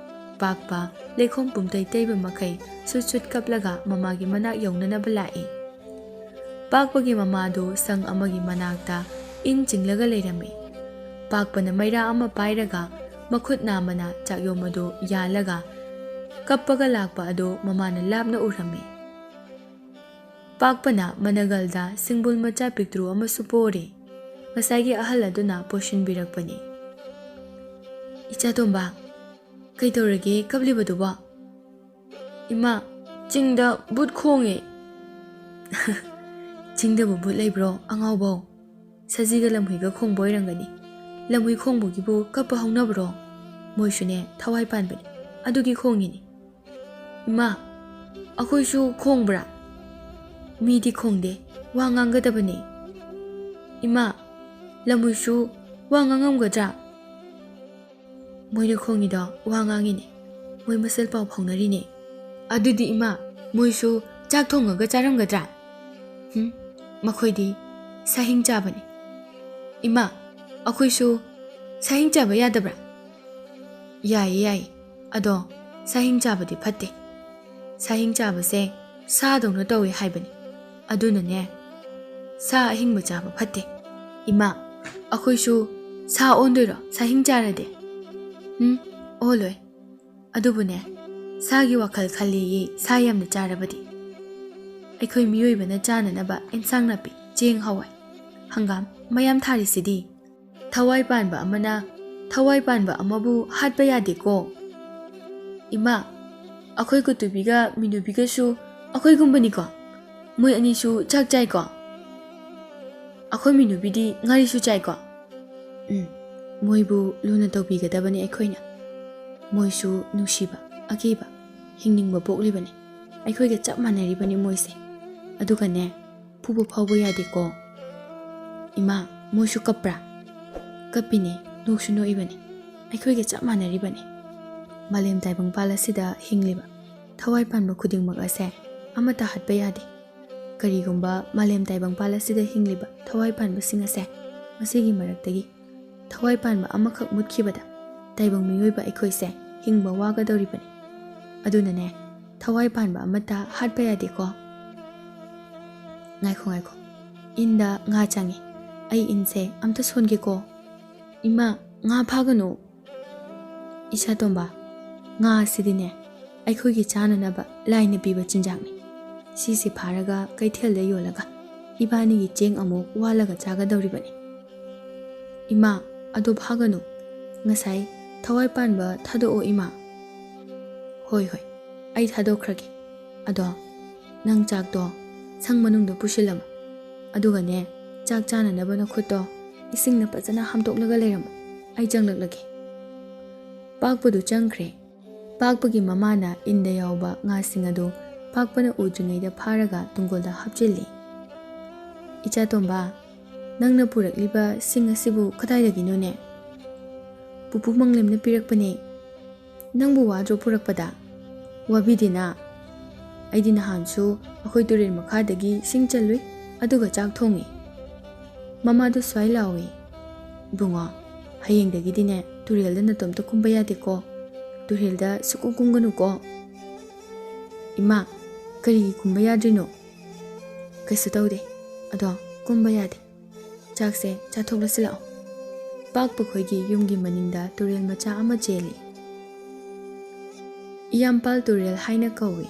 ꯄꯥꯛꯄ ꯂꯩꯈꯣꯝ ꯄꯨꯝꯇꯩ ꯇꯩꯕ ꯃꯈꯩ ꯁꯨꯠ ꯁꯨꯠ ꯀꯞꯂꯒ ꯃꯃꯥꯒꯤ ꯃꯅꯥꯛ ꯌꯧꯅꯅꯕ ꯂꯥꯛꯏ꯫ ꯄꯥꯛꯄꯒꯤ ꯃꯃꯥꯗꯨ ꯁꯪ ꯑꯃꯒꯤ ꯃꯅꯥꯛꯇ ꯏꯟ ꯆꯤꯡꯂꯒ ꯂꯩꯔꯝꯃꯤ꯫ ꯄꯥꯛꯄꯅ ꯃꯩꯔꯥ ꯑꯃ ꯄꯥꯏꯔꯒ ꯃꯈꯨꯠ ꯅꯥꯝꯃꯅ ꯆꯥꯛꯌꯣꯝ ꯑꯗꯨ ꯌꯥꯜꯂꯒ ꯀꯞꯄꯒ ꯂꯥꯛꯄ ꯑꯗꯨ ꯃꯃꯥꯅ ꯂꯥꯞꯅ ꯎꯔꯝꯃꯤ꯫ ꯄꯥꯛꯄꯅ ꯃꯅꯒꯜꯗ ꯁꯤꯡꯕꯨꯜ ꯃꯆꯥ ꯄꯤꯛꯇ꯭ꯔꯨ ꯑꯃꯁꯨ ꯄꯣꯔꯦ꯫ ꯉꯁꯥꯏꯒꯤ ꯑꯍꯜ ꯑꯗꯨꯅ ꯄꯣꯠꯁꯤꯟꯕꯤꯔꯛꯄꯅꯤ꯫ "ꯏꯆꯥ ꯇꯣꯝꯕ, ꯀꯩꯗꯧꯔꯒꯦ ꯀꯞꯂꯤꯕꯗꯨꯕꯣ?" "ꯏꯃꯥ, ꯆꯤꯡꯗ ꯕꯨꯠ ꯈꯣꯡꯉꯦ!" "ꯆꯤꯡꯗꯕꯨ ꯕꯨꯠ ꯂꯩꯕ꯭ꯔꯣ ꯑꯉꯥꯎꯕꯧ? ꯁꯖꯤꯒ ꯂꯝꯍꯨꯏꯒ ꯈꯣꯡꯕ ꯑꯣꯏꯔꯝꯒꯅꯤ꯫ ꯂꯝꯍꯨꯏ ꯈꯣꯡꯕꯒꯤꯕꯨ ꯀꯞꯄ ꯍꯧꯅꯕ꯭ꯔꯣ? ꯃꯣꯏꯁꯨꯅꯦ ꯊꯋꯥꯏ ꯄꯥꯟꯕꯅꯤ, ꯑꯗꯨꯒꯤ ꯈꯣꯡꯉꯤꯅꯤ꯫" "ꯏꯃꯥ, ꯑꯩꯈꯣꯏꯁꯨ ꯈꯣꯡꯕ꯭ꯔꯥ?" "ꯃꯤꯗꯤ ꯈꯣꯡꯗꯦ, ꯋꯥ ꯉꯥꯡꯒꯗꯕꯅꯤ꯫" "ꯏꯃꯥ, ꯂꯝꯍꯨꯏꯁꯨ ꯋꯥ ꯉꯥꯡꯉꯝꯒꯗ꯭ꯔꯥ?" "ꯃꯣꯏꯅ ꯈꯣꯡꯉꯤꯗꯣ ꯋꯥ ꯉꯥꯡꯉꯤꯅꯦ, ꯃꯣꯏ ꯃꯁꯦꯜ ꯄꯥꯎ ꯐꯥꯎꯅꯔꯤꯅꯦ꯫" "ꯑꯗꯨꯗꯤ ꯏꯃꯥ, ꯃꯣꯏꯁꯨ ꯆꯥꯛ ꯊꯣꯡꯉꯒ ꯆꯥꯔꯝꯒꯗ꯭ꯔꯥ?" "ꯍꯨꯝ, ꯃꯈꯣꯏꯗꯤ ꯁꯥꯍꯤꯡ ꯆꯥꯕꯅꯤ꯫" "ꯏꯃꯥ, ꯑꯩꯈꯣꯏꯁꯨ ꯁꯥꯍꯤꯡ ꯆꯥꯕ ꯌꯥꯗꯕ꯭ꯔꯥ?" "ꯌꯥꯏꯌꯦ, ꯌꯥꯏꯌꯦ, ꯑꯗꯣ ꯁꯥꯍꯤꯡ ꯆꯥꯕꯗꯤ ꯐꯠꯇꯦ꯫ ꯁꯥꯍꯤꯡ ꯆꯥꯕꯁꯦ ꯁꯥꯗꯧꯅ ꯇꯧꯏ ꯍꯥꯏꯕꯅꯤ꯫ ꯑꯗꯨꯅꯅꯦ, ꯁꯥ ꯑꯍꯤꯡꯕ ꯆꯥꯕ ꯐꯠꯇꯦ꯫" "ꯏꯃꯥ, ꯑꯩꯈꯣꯏꯁꯨ ꯁꯥ ꯑꯣꯟꯗꯣꯏꯔꯣ ꯁꯥꯍꯤꯡ ꯆꯥꯔꯗꯤ?" "ꯎꯝ, ꯑꯣꯜꯂꯣꯏ꯫ ꯑꯗꯨꯕꯨꯅꯦ, ꯁꯥꯒꯤ ꯋꯥꯈꯜ ꯈꯜꯂꯦꯌꯦ ꯁꯥ ꯌꯥꯝꯅ ꯆꯥꯔꯕꯗꯤ꯫ ꯑꯩꯈꯣꯏ ꯃꯤꯑꯣꯏꯕꯅ ꯆꯥꯅꯅꯕ ꯏꯟꯁꯥꯡ ꯅꯥꯄꯤ, ꯆꯦꯡ, ꯍꯋꯥꯏ, ꯍꯪꯒꯥꯝ ꯃꯌꯥꯝ ꯊꯥꯔꯤꯁꯤꯗꯤ꯫ ꯊꯋꯥꯏ ꯄꯥꯟꯕ ꯑꯃꯅ ꯊꯋꯥꯏ ꯄꯥꯟꯕ ꯑꯃꯕꯨ ꯍꯥꯠꯄ ꯌꯥꯗꯦꯀꯣ꯫" "ꯏꯃꯥ, ꯑꯩꯈꯣꯏ ꯀꯨꯇꯨꯕꯤꯒ ꯃꯤꯅꯨꯕꯤꯒꯁꯨ ꯑꯩꯈꯣꯏꯒꯨꯝꯕꯅꯤꯀꯣ꯫ ꯃꯣꯏ ꯑꯅꯤꯁꯨ ꯆꯥꯛ ꯆꯥꯏꯀꯣ?" "ꯑꯩꯈꯣꯏ ꯃꯤꯅꯨꯕꯤꯗꯤ ꯉꯥꯔꯤꯁꯨ ꯆꯥꯏꯀꯣ?" "ꯎꯝ, ꯃꯣꯏꯕꯨ ꯂꯨꯅ ꯇꯧꯕꯤꯒꯗꯕꯅꯤ ꯑꯩꯈꯣꯏꯅ꯫ ꯃꯣꯏꯁꯨ ꯅꯨꯡꯁꯤꯕ, ꯑꯀꯤꯕ, ꯍꯤꯡꯅꯤꯡꯕ ꯄꯣꯛꯂꯤꯕꯅꯤ꯫ ꯑꯩꯈꯣꯏꯒ ꯆꯞ ꯃꯥꯟꯅꯔꯤꯕꯅꯤ ꯃꯣꯏꯁꯦ꯫ ꯑꯗꯨꯒꯅꯦ, ꯐꯨꯕ ꯐꯥꯎꯕ ꯌꯥꯗꯦꯀꯣ꯫ ꯏꯃꯥ, ꯃꯣꯏꯁꯨ ꯀꯞꯄ꯭ꯔꯥ? ꯀꯞꯄꯤꯅꯦ, ꯅꯣꯛꯁꯨ ꯅꯣꯛꯏꯕꯅꯤ꯫ ꯑꯩꯈꯣꯏꯒ ꯆꯞ ꯃꯥꯟꯅꯔꯤꯕꯅꯤ꯫ ꯃꯥꯂꯦꯝ ꯇꯥꯏꯕꯪꯄꯥꯜ ꯑꯁꯤꯗ ꯍꯤꯡꯂꯤꯕ ꯊꯋꯥꯏ ꯄꯥꯟꯕ ꯈꯨꯗꯤꯡꯃꯛ ꯑꯁꯦ ꯑꯃꯠꯇ ꯍꯥꯠꯄ ꯌꯥꯗꯦ꯫ ꯀꯔꯤꯒꯨꯝꯕ ꯃꯥꯂꯦꯝ ꯇꯥꯏꯕꯪꯄꯥꯜ ꯑꯁꯤꯗ ꯍꯤꯡꯂꯤꯕ ꯊꯋꯥꯏ ꯄꯥꯟꯕꯁꯤꯡ ꯑꯁꯦ, ꯃꯁꯤꯒꯤ ꯃꯔꯛꯇꯒꯤ ꯊꯋꯥꯏ ꯄꯥꯟꯕ ꯑꯃꯈꯛ ꯃꯨꯠꯈꯤꯕꯗ, ꯇꯥꯏꯕꯪ ꯃꯤꯑꯣꯏꯕ ꯑꯩꯈꯣꯏꯁꯦ ꯍꯤꯡꯕ ꯋꯥꯒꯗꯧꯔꯤꯕꯅꯤ꯫ ꯑꯗꯨꯅꯅꯦ, ꯊꯋꯥꯏ ꯄꯥꯟꯕ ꯑꯃꯠꯇ ꯍꯥꯠꯄ ꯌꯥꯗꯦꯀꯣ꯫ ꯉꯥꯏꯈꯣ, ꯉꯥꯏꯈꯣ꯫ ꯏꯟꯗ ꯉꯥ ꯆꯪꯉꯤ꯫ ꯑꯩ ꯏꯟꯁꯦ ꯑꯝꯇ ꯁꯣꯟꯒꯦꯀꯣ꯫ ꯏꯃꯥ, ꯉꯥ ꯐꯥꯒꯅꯨ꯫ ꯏꯆꯥꯇꯣꯝꯕ, ꯉꯥ ꯑꯁꯤꯗꯤꯅꯦ, ꯑꯩꯈꯣꯏꯒꯤ ꯆꯥꯅꯅꯕ ꯂꯥꯏꯅ ꯄꯤꯕ ꯆꯤꯟꯖꯥꯛꯅꯤ꯫ ꯁꯤꯁꯦ ꯐꯥꯔꯒ ꯀꯩꯊꯦꯜꯗ ꯌꯣꯜꯂꯒ ꯏꯕꯥꯅꯤꯒꯤ ꯆꯦꯡ ꯑꯃꯨꯛ ꯋꯥꯜꯂꯒ ꯆꯥꯒꯗꯧꯔꯤꯕꯅꯤ꯫ ꯏꯃꯥ, ꯑꯗꯨ ꯐꯥꯒꯅꯨ꯫ ꯉꯁꯥꯏ ꯊꯋꯥꯏ ꯄꯥꯟꯕ ꯊꯥꯗꯣꯛꯑꯣ, ꯏꯃꯥ꯫ ꯍꯣꯏ, ꯍꯣꯏ, ꯑꯩ ꯊꯥꯗꯣꯛꯈ꯭ꯔꯒꯦ꯫ ꯑꯗꯣ ꯅꯪ ꯆꯥꯛꯇꯣ ꯁꯪ ꯃꯅꯨꯡꯗ ꯄꯨꯁꯤꯜꯂꯝꯃꯨ꯫ ꯑꯗꯨꯒꯅꯦ, ꯆꯥꯛ ꯆꯥꯅꯅꯕ ꯅꯈꯨꯠꯇꯣ ꯏꯁꯤꯡꯅ ꯐꯖꯅ ꯍꯥꯝꯗꯣꯛꯂꯒ ꯂꯩꯔꯝꯃꯨ꯫ ꯑꯩ ꯆꯪꯂꯛꯂꯒꯦ꯫ ꯄꯥꯛꯄꯗꯨ ꯆꯪꯈ꯭ꯔꯦ꯫ ꯄꯥꯛꯄꯒꯤ ꯃꯃꯥꯅ ꯏꯟꯗ ꯌꯥꯎꯕ ꯉꯥꯁꯤꯡ ꯑꯗꯨ ꯄꯥꯛꯄꯅ ꯎꯗ꯭ꯔꯤꯉꯩꯗ ꯐꯥꯔꯒ ꯇꯨꯡꯒꯣꯜꯗ ꯍꯥꯞꯆꯤꯜꯂꯤ꯫ "ꯏꯆꯥꯇꯣꯝꯕ, ꯅꯪꯅ ꯄꯨꯔꯛꯂꯤꯕ ꯁꯤꯡ ꯑꯁꯤꯕꯨ ꯀꯗꯥꯏꯗꯒꯤꯅꯣꯅꯦ?" "ꯄꯨꯄꯨ ꯃꯪꯂꯦꯝꯅ ꯄꯤꯔꯛꯄꯅꯦ꯫ ꯅꯪꯕꯨ ꯋꯥꯗ꯭ꯔꯣ ꯄꯨꯔꯛꯄꯗ?" "ꯋꯥꯕꯤꯗꯦꯅ꯫ ꯑꯩꯗꯤ ꯅꯍꯥꯟꯁꯨ ꯑꯩꯈꯣꯏ ꯇꯨꯔꯦꯜ ꯃꯈꯥꯗꯒꯤ ꯁꯤꯡ ꯆꯜꯂꯨꯏ, ꯑꯗꯨꯒ ꯆꯥꯛ ꯊꯣꯡꯉꯤ꯫" ꯃꯃꯥꯗꯨ ꯁ꯭ꯋꯥꯏ ꯂꯥꯎꯏ, "ꯏꯕꯨꯡꯉꯣ, ꯍꯌꯦꯡꯗꯒꯤꯗꯤꯅꯦ ꯇꯨꯔꯦꯜꯗ ꯅꯇꯣꯝꯇ ꯀꯨꯝꯕ ꯌꯥꯗꯦꯀꯣ꯫ ꯇꯨꯔꯦꯜꯗ ꯁꯨꯛꯀꯨꯝ ꯀꯨꯝꯒꯅꯨꯀꯣ꯫" "ꯏꯃꯥ, ꯀꯔꯤꯒꯤ ꯀꯨꯝꯕ ꯌꯥꯗ꯭ꯔꯤꯅꯣ?" "ꯀꯩꯁꯨ ꯇꯧꯗꯦ꯫ ꯑꯗꯣ ꯀꯨꯝꯕ ꯌꯥꯗꯦ꯫ ꯆꯥꯛꯁꯦ ꯆꯥꯊꯣꯛꯂꯁꯤ ꯂꯥꯛꯑꯣ꯫" ꯄꯥꯛꯄ ꯈꯣꯏꯒꯤ ꯌꯨꯝꯒꯤ ꯃꯅꯤꯡꯗ ꯇꯨꯔꯦꯜ ꯃꯆꯥ ꯑꯃ ꯆꯦꯜꯂꯤ꯫ ꯏꯌꯥꯝꯄꯥꯜ ꯇꯨꯔꯦꯜ ꯍꯥꯏꯅ ꯀꯧꯏ꯫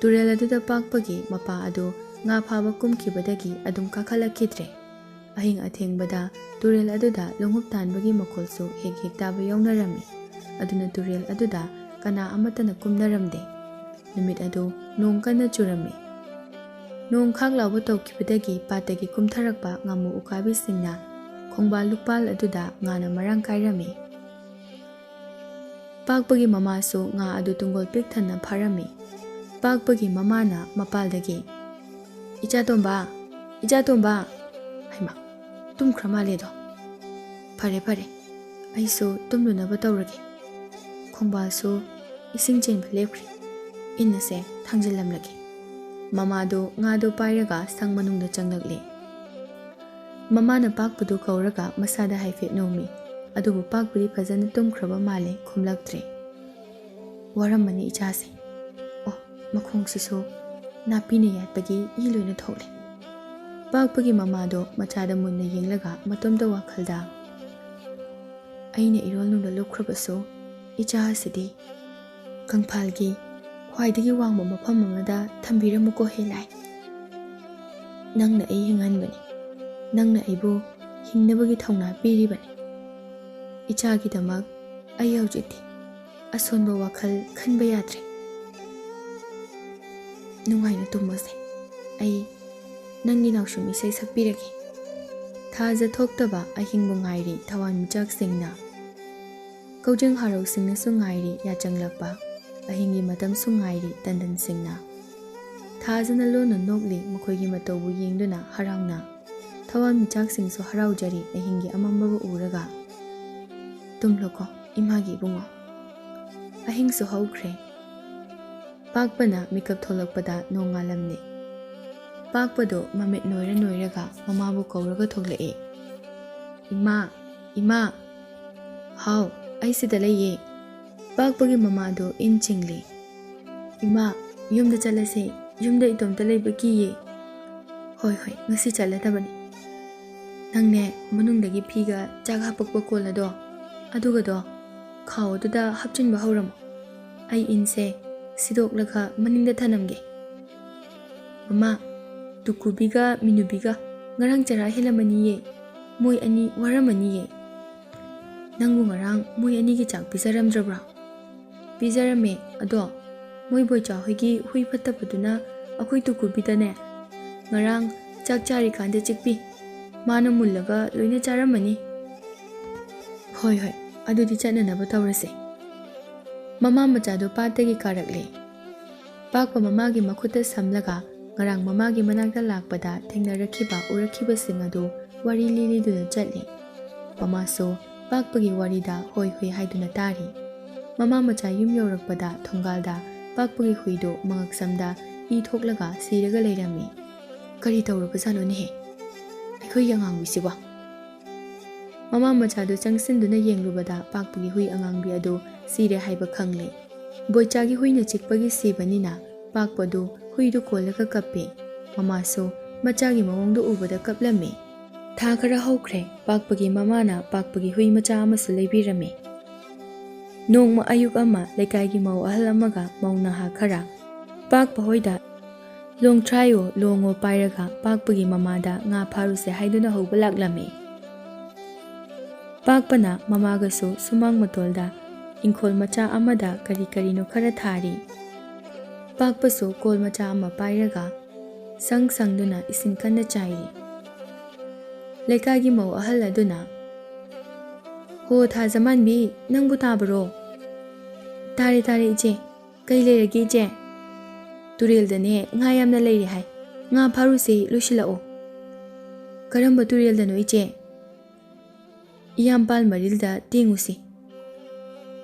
ꯇꯨꯔꯦꯜ ꯑꯗꯨꯗ ꯄꯥꯛꯄꯒꯤ ꯃꯄꯥ ꯑꯗꯨ ꯉꯥ ꯐꯥꯕ ꯀꯨꯝꯈꯤꯕꯗꯒꯤ ꯑꯗꯨꯝ ꯀꯥꯈꯠꯂꯛꯈꯤꯗ꯭ꯔꯦ꯫ ꯑꯍꯤꯡ ꯑꯊꯦꯡꯕꯗ ꯇꯨꯔꯦꯜ ꯑꯗꯨꯗ ꯂꯣꯡꯍꯨꯞ ꯇꯥꯟꯕꯒꯤ ꯃꯈꯣꯜꯁꯨ ꯍꯦꯛ ꯍꯦꯛ ꯇꯥꯕ ꯌꯥꯎꯅꯔꯝꯃꯤ꯫ ꯑꯗꯨꯅ ꯇꯨꯔꯦꯜ ꯑꯗꯨꯗ ꯀꯅꯥ ꯑꯃꯠꯇꯅ ꯀꯨꯝꯅꯔꯝꯗꯦ꯫ ꯅꯨꯃꯤꯠ ꯑꯗꯨ ꯅꯣꯡ ꯀꯟꯅ ꯆꯨꯔꯝꯃꯤ꯫ ꯅꯣꯡ ꯈꯥꯛ ꯂꯥꯎꯕ ꯇꯧꯈꯤꯕꯗꯒꯤ ꯄꯥꯠꯇꯒꯤ ꯀꯨꯝꯊꯔꯛꯄ ꯉꯥꯃꯨ ꯎꯀꯥꯕꯤꯁꯤꯡꯅ ꯈꯣꯡꯕꯥꯜ ꯂꯨꯛꯄꯥꯜ ꯑꯗꯨꯗ ꯉꯥꯅ ꯃꯔꯥꯡ ꯀꯥꯏꯔꯝꯃꯤ꯫ ꯄꯥꯛꯄꯒꯤ ꯃꯃꯥꯁꯨ ꯉꯥ ꯑꯗꯨ ꯇꯨꯡꯒꯣꯜ ꯄꯤꯛ ꯊꯟꯅ ꯐꯥꯔꯝꯃꯤ꯫ ꯄꯥꯛꯄꯒꯤ ꯃꯃꯥꯅ ꯃꯄꯥꯜꯗꯒꯤ, "ꯏꯆꯥ ꯇꯣꯝꯕ, ꯏꯆꯥ ꯇꯣꯝꯕ!" ꯍꯩꯃꯥ, ꯇꯨꯝꯈ꯭ꯔ ꯃꯥꯜꯂꯦꯗꯣ꯫ "ꯐꯔꯦ, ꯐꯔꯦ, ꯑꯩꯁꯨ ꯇꯨꯝꯂꯨꯅꯕ ꯇꯧꯔꯒꯦ꯫ ꯈꯣꯡꯕꯥꯜꯁꯨ ꯏꯁꯤꯡ ꯆꯦꯟꯕ ꯂꯦꯞꯈ꯭ꯔꯦ꯫ ꯏꯟ ꯑꯁꯦ ꯊꯥꯡꯖꯤꯜꯂꯝꯂꯒꯦ꯫" ꯃꯃꯥꯗꯨ ꯉꯥꯗꯨ ꯄꯥꯏꯔꯒ ꯁꯪ ꯃꯅꯨꯡꯗ ꯆꯪꯂꯛꯂꯦ꯫ ꯃꯃꯥꯅ ꯄꯥꯛꯄꯗꯨ ꯀꯧꯔꯒ ꯃꯁꯥꯗ ꯍꯥꯏꯐꯦꯠ ꯅꯣꯝꯃꯤ꯫ ꯑꯗꯨꯕꯨ ꯄꯥꯛꯄꯗꯤ ꯐꯖꯅ ꯇꯨꯝꯈ꯭ꯔꯕ ꯃꯥꯜꯂꯦ, ꯈꯨꯝꯂꯛꯇ꯭ꯔꯦ꯫ "ꯋꯥꯔꯝꯃꯅꯤ ꯏꯆꯥꯁꯦ꯫ ꯑꯣ, ꯃꯈꯣꯡꯁꯤꯁꯨ ꯅꯥꯄꯤꯅ ꯌꯥꯠꯄꯒꯤ ꯏ ꯂꯣꯏꯅ ꯊꯣꯛꯂꯦ꯫" ꯄꯥꯛꯄꯒꯤ ꯃꯃꯥꯗꯣ ꯃꯆꯥꯗ ꯃꯨꯟꯅ ꯌꯦꯡꯂꯒ ꯃꯇꯣꯝꯇ ꯋꯥꯈꯜꯗ, "ꯑꯩꯅ ꯏꯔꯣꯜꯅꯨꯡꯗ ꯂꯨꯞꯈ꯭ꯔꯕꯁꯨ ꯏꯆꯥ ꯑꯁꯤꯗꯤ ꯀꯪꯐꯥꯜꯒꯤ ꯈ꯭ꯋꯥꯏꯗꯒꯤ ꯋꯥꯡꯕ ꯃꯐꯝ ꯑꯃꯗ ꯊꯝꯕꯤꯔꯝꯃꯨꯀꯣ ꯍꯦ ꯂꯥꯏ꯫ ꯅꯪꯅ ꯑꯩ ꯍꯤꯡꯍꯟꯕꯅꯤ, ꯅꯪꯅ ꯑꯩꯕꯨ ꯍꯤꯡꯅꯕꯒꯤ ꯊꯧꯅꯥ ꯄꯤꯔꯤꯕꯅꯤ꯫ ꯏꯆꯥꯒꯤꯗꯃꯛ ꯑꯩ ꯍꯧꯖꯤꯛꯇꯤ ꯑꯁꯣꯟꯕ ꯋꯥꯈꯜ ꯈꯟꯕ ꯌꯥꯗ꯭ꯔꯦ꯫ ꯅꯨꯡꯉꯥꯏꯅ ꯇꯨꯝꯃꯣꯁꯦ, ꯑꯩ ꯅꯪꯒꯤ ꯅꯥꯎꯁꯨꯝ ꯏꯁꯩ ꯁꯛꯄꯤꯔꯒꯦ꯫" ꯊꯥꯖ ꯊꯣꯛꯇꯕ ꯑꯍꯤꯡꯕꯨ ꯉꯥꯏꯔꯤ ꯊꯋꯥꯟꯃꯤꯆꯥꯛꯁꯤꯡꯅ꯫ ꯀꯧꯖꯦꯡ ꯍꯥꯔꯧꯁꯤꯡꯅꯁꯨ ꯉꯥꯏꯔꯤ ꯌꯥꯆꯪꯂꯛꯄ꯫ ꯑꯍꯤꯡꯒꯤ ꯃꯇꯝꯁꯨ ꯉꯥꯏꯔꯤ ꯇꯟꯗꯟꯁꯤꯡꯅ꯫ ꯊꯥꯖꯅ ꯂꯣꯟꯅ ꯅꯣꯛꯂꯤ ꯃꯈꯣꯏꯒꯤ ꯃꯇꯧꯕꯨ ꯌꯦꯡꯗꯨꯅ ꯍꯔꯥꯎꯅ꯫ ꯊꯋꯥꯟꯃꯤꯆꯥꯛꯁꯤꯡꯁꯨ ꯍꯔꯥꯎꯖꯔꯤ ꯑꯍꯤꯡꯒꯤ ꯑꯃꯝꯕꯕꯨ ꯎꯔꯒ꯫ "ꯇꯨꯝꯂꯣꯀꯣ ꯏꯃꯥꯒꯤ ꯏꯕꯨꯡꯉꯣ꯫" ꯑꯍꯤꯡꯁꯨ ꯍꯧꯈ꯭ꯔꯦ꯫ ꯄꯥꯛꯄꯅ ꯃꯤꯀꯞ ꯊꯣꯛꯂꯛꯄꯗ ꯅꯣꯡꯉꯥꯜꯂꯝꯂꯦ꯫ ꯄꯥꯛꯄꯗꯣ ꯃꯃꯤꯠ ꯅꯣꯏꯔ ꯅꯣꯏꯔꯒ ꯃꯃꯥꯕꯨ ꯀꯧꯔꯒ ꯊꯣꯛꯂꯛꯑꯦ꯫ "ꯏꯃꯥ, ꯏꯃꯥ!" "ꯍꯥꯎ, ꯑꯩ ꯁꯤꯗ ꯂꯩꯌꯦ꯫" ꯄꯥꯛꯄꯒꯤ ꯃꯃꯥꯗꯣ ꯏꯟ ꯆꯤꯡꯂꯦ꯫ "ꯏꯃꯥ, ꯌꯨꯝꯗ ꯆꯠꯂꯁꯦ, ꯌꯨꯝꯗ ꯏꯇꯣꯝꯇ ꯂꯩꯕ ꯀꯤꯌꯦ꯫" "ꯍꯣꯏ, ꯍꯣꯏ, ꯉꯁꯤ ꯆꯠꯂꯗꯕꯅꯤ꯫ ꯅꯪꯅꯦ, ꯃꯅꯨꯡꯗꯒꯤ ꯐꯤꯒ ꯆꯥꯛ ꯍꯥꯞꯄꯛꯄ ꯀꯣꯜ ꯑꯗꯣ, ꯑꯗꯨꯒꯗꯣ ꯈꯥꯎ ꯑꯗꯨꯗ ꯍꯥꯞꯆꯤꯟꯕ ꯍꯧꯔꯝꯃꯣ꯫ ꯑꯩ ꯏꯟꯁꯦ ꯁꯤꯗꯣꯛꯂꯒ ꯃꯅꯤꯡꯗ ꯊꯅꯝꯒꯦ꯫" "ꯃꯃꯥ, ꯇꯨꯀꯨꯕꯤꯒ ꯃꯤꯅꯨꯕꯤꯒ ꯉꯔꯥꯡ ꯆꯔꯥ ꯍꯦꯜꯂꯝꯃꯅꯤꯌꯦ꯫ ꯃꯣꯏ ꯑꯅꯤ ꯋꯥꯔꯝꯃꯅꯤꯌꯦ꯫" "ꯅꯪꯕꯨ ꯉꯔꯥꯡ ꯃꯣꯏ ꯑꯅꯤꯒꯤ ꯆꯥꯛ ꯄꯤꯖꯔꯝꯗ꯭ꯔꯕ꯭ꯔꯥ?" "ꯄꯤꯖꯔꯝꯃꯦ, ꯑꯗꯣ ꯃꯣꯏ ꯕꯣꯏꯆꯥ ꯍꯣꯏꯒꯤ ꯍꯨꯏ ꯐꯠꯇꯕꯗꯨꯅ ꯑꯩꯈꯣꯏ ꯇꯨꯀꯨꯕꯤꯗꯅꯦ, ꯉꯔꯥꯡ ꯆꯥꯛ ꯆꯥꯔꯤꯀꯥꯟꯗ ꯆꯤꯛꯄꯤ꯫ ꯃꯥꯅ ꯃꯨꯜꯂꯒ ꯂꯣꯏꯅ ꯆꯥꯔꯝꯃꯅꯤ꯫" "ꯍꯣꯏ, ꯍꯣꯏ, ꯑꯗꯨꯗꯤ ꯆꯠꯅꯅꯕ ꯇꯧꯔꯁꯦ꯫ ꯃꯃꯥ ꯃꯆꯥꯗꯨ ꯄꯥꯠꯇꯒꯤ ꯀꯥꯔꯛꯂꯦ꯫ ꯄꯥꯛꯄ ꯃꯃꯥꯒꯤ ꯃꯈꯨꯠꯇ ꯁꯝꯂꯒ ꯉꯔꯥꯡ ꯃꯃꯥꯒꯤ ꯃꯅꯥꯛꯇ ꯂꯥꯛꯄꯗ ꯊꯦꯡꯅꯔꯛꯈꯤꯕ ꯎꯔꯛꯈꯤꯕꯁꯤꯡ ꯑꯗꯨ ꯋꯥꯔꯤ ꯂꯤꯂꯤꯗꯨꯅ ꯆꯠꯂꯤ꯫ ꯃꯃꯥꯁꯨ ꯄꯥꯛꯄꯒꯤ ꯋꯥꯔꯤꯗ ꯍꯣꯏ ꯍꯣꯏ ꯍꯥꯏꯗꯨꯅ ꯇꯥꯔꯤ꯫ ꯃꯃꯥ ꯃꯆꯥ ꯌꯨꯝ ꯌꯧꯔꯛꯄꯗ ꯊꯣꯡꯒꯥꯜꯗ ꯄꯥꯛꯄꯒꯤ ꯍꯨꯏꯗꯨ ꯃꯉꯛꯁꯝꯗ ꯏ ꯊꯣꯛꯂꯒ ꯁꯤꯔꯒ ꯂꯩꯔꯝꯃꯤ꯫ "ꯀꯔꯤ ꯇꯧꯔꯕꯖꯥꯠꯅꯣꯅꯦꯍꯦ ꯑꯩꯈꯣꯏꯒꯤ ꯑꯉꯥꯡꯕꯤꯁꯤꯕꯣ?" ꯃꯃꯥ ꯃꯆꯥꯗꯨ ꯆꯪꯁꯤꯟꯗꯨꯅ ꯌꯦꯡꯂꯨꯕꯗ ꯄꯥꯛꯄꯒꯤ ꯍꯨꯏ ꯑꯉꯥꯡꯕꯤ ꯑꯗꯨ ꯁꯤꯔꯦ ꯍꯥꯏꯕ ꯈꯪꯂꯦ꯫ ꯕꯣꯏꯆꯥꯒꯤ ꯍꯨꯏꯅ ꯆꯤꯛꯄꯒꯤ ꯁꯤꯕꯅꯤꯅ ꯄꯥꯛꯄꯗꯨ ꯍꯨꯏꯗꯨ ꯀꯣꯜꯂꯒ ꯀꯞꯄꯦ꯫ ꯃꯃꯥꯁꯨ ꯃꯆꯥꯒꯤ ꯃꯑꯣꯡꯗꯨ ꯎꯕꯗ ꯀꯞꯂꯝꯃꯤ꯫ ꯊꯥ ꯈꯔ ꯍꯧꯈ꯭ꯔꯦ꯫ ꯄꯥꯛꯄꯒꯤ ꯃꯃꯥꯅ ꯄꯥꯛꯄꯒꯤ ꯍꯨꯏ ꯃꯆꯥ ꯑꯃꯁꯨ ꯂꯩꯕꯤꯔꯝꯃꯤ꯫ ꯅꯣꯡꯃ ꯑꯌꯨꯛ ꯑꯃ ꯂꯩꯀꯥꯏꯒꯤ ꯃꯧ ꯑꯍꯜ ꯑꯃꯒ ꯃꯧ ꯅꯍꯥ ꯈꯔ ꯄꯥꯛꯄ ꯍꯣꯏꯗ ꯂꯣꯡꯊ꯭ꯔꯥꯏꯌꯣ ꯂꯣꯡꯉꯣ ꯄꯥꯏꯔꯒ ꯄꯥꯛꯄꯒꯤ ꯃꯃꯥꯗ ꯉꯥ ꯐꯥꯔꯨꯁꯦ ꯍꯥꯏꯗꯨꯅ ꯍꯧꯕ ꯂꯥꯛꯂꯝꯃꯤ꯫ ꯄꯥꯛꯄꯅ ꯃꯃꯥꯒꯁꯨ ꯁꯨꯃꯥꯡ ꯃꯇꯣꯜꯗ ꯏꯪꯈꯣꯜ ꯃꯆꯥ ꯑꯃꯗ ꯀꯔꯤ ꯀꯔꯤꯅꯣ ꯈꯔ ꯊꯥꯔꯤ꯫ ꯄꯥꯛꯄꯁꯨ ꯀꯣꯜ ꯃꯆꯥ ꯑꯃ ꯄꯥꯏꯔꯒ ꯁꯪ ꯁꯪꯗꯨꯅ ꯏꯁꯤꯡ ꯀꯟꯅ ꯆꯥꯏꯔꯤ꯫ ꯂꯩꯀꯥꯏꯒꯤ ꯃꯧ ꯑꯍꯜ ꯑꯗꯨꯅ, "ꯍꯣ ꯊꯥꯖꯃꯥꯟꯕꯤ, ꯅꯪꯕꯨ ꯇꯥꯕꯔꯣ?" "ꯇꯥꯔꯦ, ꯇꯥꯔꯦ ꯏꯆꯦ꯫ ꯀꯩ ꯂꯩꯔꯒꯦ ꯏꯆꯦ?" "ꯇꯨꯔꯦꯜꯗꯅꯦ ꯉꯥ ꯌꯥꯝꯅ ꯂꯩꯔꯦ ꯍꯥꯏ꯫ ꯉꯥ ꯐꯥꯔꯨꯁꯦ, ꯂꯣꯏꯁꯤꯜꯂꯛꯑꯣ꯫" "ꯀꯔꯝꯕ ꯇꯨꯔꯦꯜꯗꯅꯣ ꯏꯆꯦ?" "ꯏꯌꯥꯝꯄꯥꯜ ꯃꯔꯤꯜꯗ ꯇꯦꯡꯉꯨꯁꯤ꯫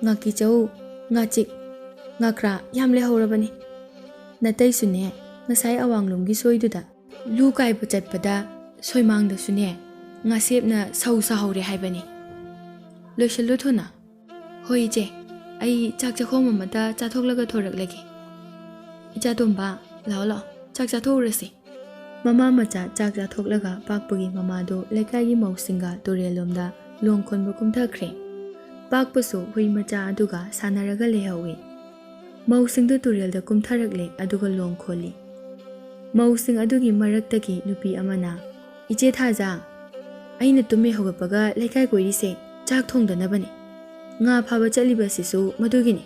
ꯉꯥꯀꯤꯆꯧ, ꯉꯥꯆꯤꯛ, ꯉꯥꯀ꯭ꯔꯥ ꯌꯥꯝ ꯂꯩꯍꯧꯔꯕꯅꯤ꯫ ꯅꯇꯩꯁꯨꯅꯦ, ꯉꯁꯥꯏ ꯑꯋꯥꯡꯂꯣꯝꯒꯤ ꯁꯣꯏꯗꯨꯗ ꯂꯨ ꯀꯥꯏꯕ ꯆꯠꯄꯗ ꯁꯣꯏꯃꯥꯡꯗꯁꯨꯅꯦ, ꯉꯥꯁꯦꯞꯅ ꯁꯧ ꯁꯥꯍꯧꯔꯦ ꯍꯥꯏꯕꯅꯤ꯫ ꯂꯣꯏꯁꯤꯜꯂꯨ ꯊꯨꯅ꯫" "ꯍꯣꯏ ꯏꯆꯦ, ꯑꯩ ꯆꯥꯛ ꯆꯥꯛꯈꯣꯝ ꯑꯃꯇ ꯆꯥꯊꯣꯛꯂꯒ ꯊꯣꯔꯛꯂꯒꯦ꯫ ꯏꯆꯥ ꯇꯣꯝꯕ, ꯂꯥꯛꯑꯣ ꯂꯥꯛꯑꯣ, ꯆꯥꯛ ꯆꯥꯊꯣꯛꯎꯔꯁꯤ꯫" ꯃꯃꯥ ꯃꯆꯥ ꯆꯥꯛ ꯆꯥꯊꯣꯛꯂꯒ ꯄꯥꯛꯄꯒꯤ ꯃꯃꯥꯗꯨ ꯂꯩꯀꯥꯏꯒꯤ ꯃꯧꯁꯤꯡꯒ ꯇꯨꯔꯦꯜꯂꯣꯝꯗ ꯂꯣꯡ ꯈꯣꯟꯕ ꯀꯨꯝꯊꯈ꯭ꯔꯦ꯫ ꯄꯥꯛꯄꯁꯨ ꯍꯨꯏ ꯃꯆꯥ ꯑꯗꯨꯒ ꯁꯥꯟꯅꯔꯒ ꯂꯩꯍꯧꯏ꯫ ꯃꯧꯁꯤꯡꯗꯨ ꯇꯨꯔꯦꯜꯗ ꯀꯨꯝꯊꯔꯛꯂꯦ, ꯑꯗꯨꯒ ꯂꯣꯡ ꯈꯣꯜꯂꯤ꯫ ꯃꯧꯁꯤꯡ ꯑꯗꯨꯒꯤ ꯃꯔꯛꯇꯒꯤ ꯅꯨꯄꯤ ꯑꯃꯅ, "ꯏꯆꯦ ꯊꯥꯖ, ꯑꯩꯅ ꯇꯨꯝꯃꯦ ꯍꯧꯒꯠꯄꯒ ꯂꯩꯀꯥꯏ ꯀꯣꯏꯔꯤꯁꯦ ꯆꯥꯛ ꯊꯣꯡꯗꯅꯕꯅꯤ꯫ ꯉꯥ ꯐꯥꯕ ꯆꯠꯂꯤꯕꯁꯤꯁꯨ ꯃꯗꯨꯒꯤꯅꯤ꯫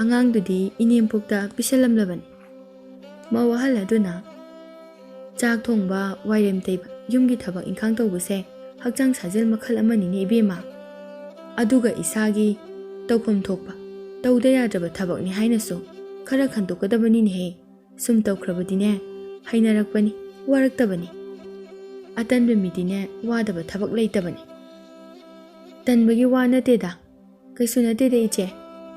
ꯑꯉꯥꯡꯗꯨꯗꯤ ꯏꯅꯦꯝꯄꯣꯛꯇ ꯄꯤꯁꯜꯂꯝꯂꯕꯅꯤ꯫" ꯃꯧ ꯑꯍꯜ ꯑꯗꯨꯅ, "ꯆꯥꯛ ꯊꯣꯡꯕ, ꯋꯥꯏꯔꯦꯝ ꯇꯩꯕ, ꯌꯨꯝꯒꯤ ꯊꯕꯛ ꯏꯪꯈꯥꯡ ꯇꯧꯕꯁꯦ ꯍꯛꯆꯥꯡ ꯁꯥꯖꯦꯜ ꯃꯈꯜ ꯑꯃꯅꯤꯅꯦ ꯏꯕꯦꯝꯃ꯫ ꯑꯗꯨꯒ ꯏꯁꯥꯒꯤ ꯇꯧꯐꯝ ꯊꯣꯛꯄ ꯇꯧꯗ ꯌꯥꯗ꯭ꯔꯕ ꯊꯕꯛꯅꯤ ꯍꯥꯏꯅꯁꯨ ꯈꯔ ꯈꯟꯗꯣꯛꯀꯗꯕꯅꯤꯅꯦꯍꯦ꯫ ꯁꯨꯝ ꯇꯧꯈ꯭ꯔꯕꯗꯤꯅꯦ, ꯍꯩꯅꯔꯛꯄꯅꯤ, ꯋꯥꯔꯛꯇꯕꯅꯤ꯫ ꯑꯇꯟꯕ ꯃꯤꯗꯤꯅꯦ, ꯋꯥꯗꯕ ꯊꯕꯛ ꯂꯩꯇꯕꯅꯤ꯫ ꯇꯟꯕꯒꯤ ꯋꯥ ꯅꯠꯇꯦꯗ, ꯀꯩꯁꯨ ꯅꯠꯇꯦꯗ ꯏꯆꯦ꯫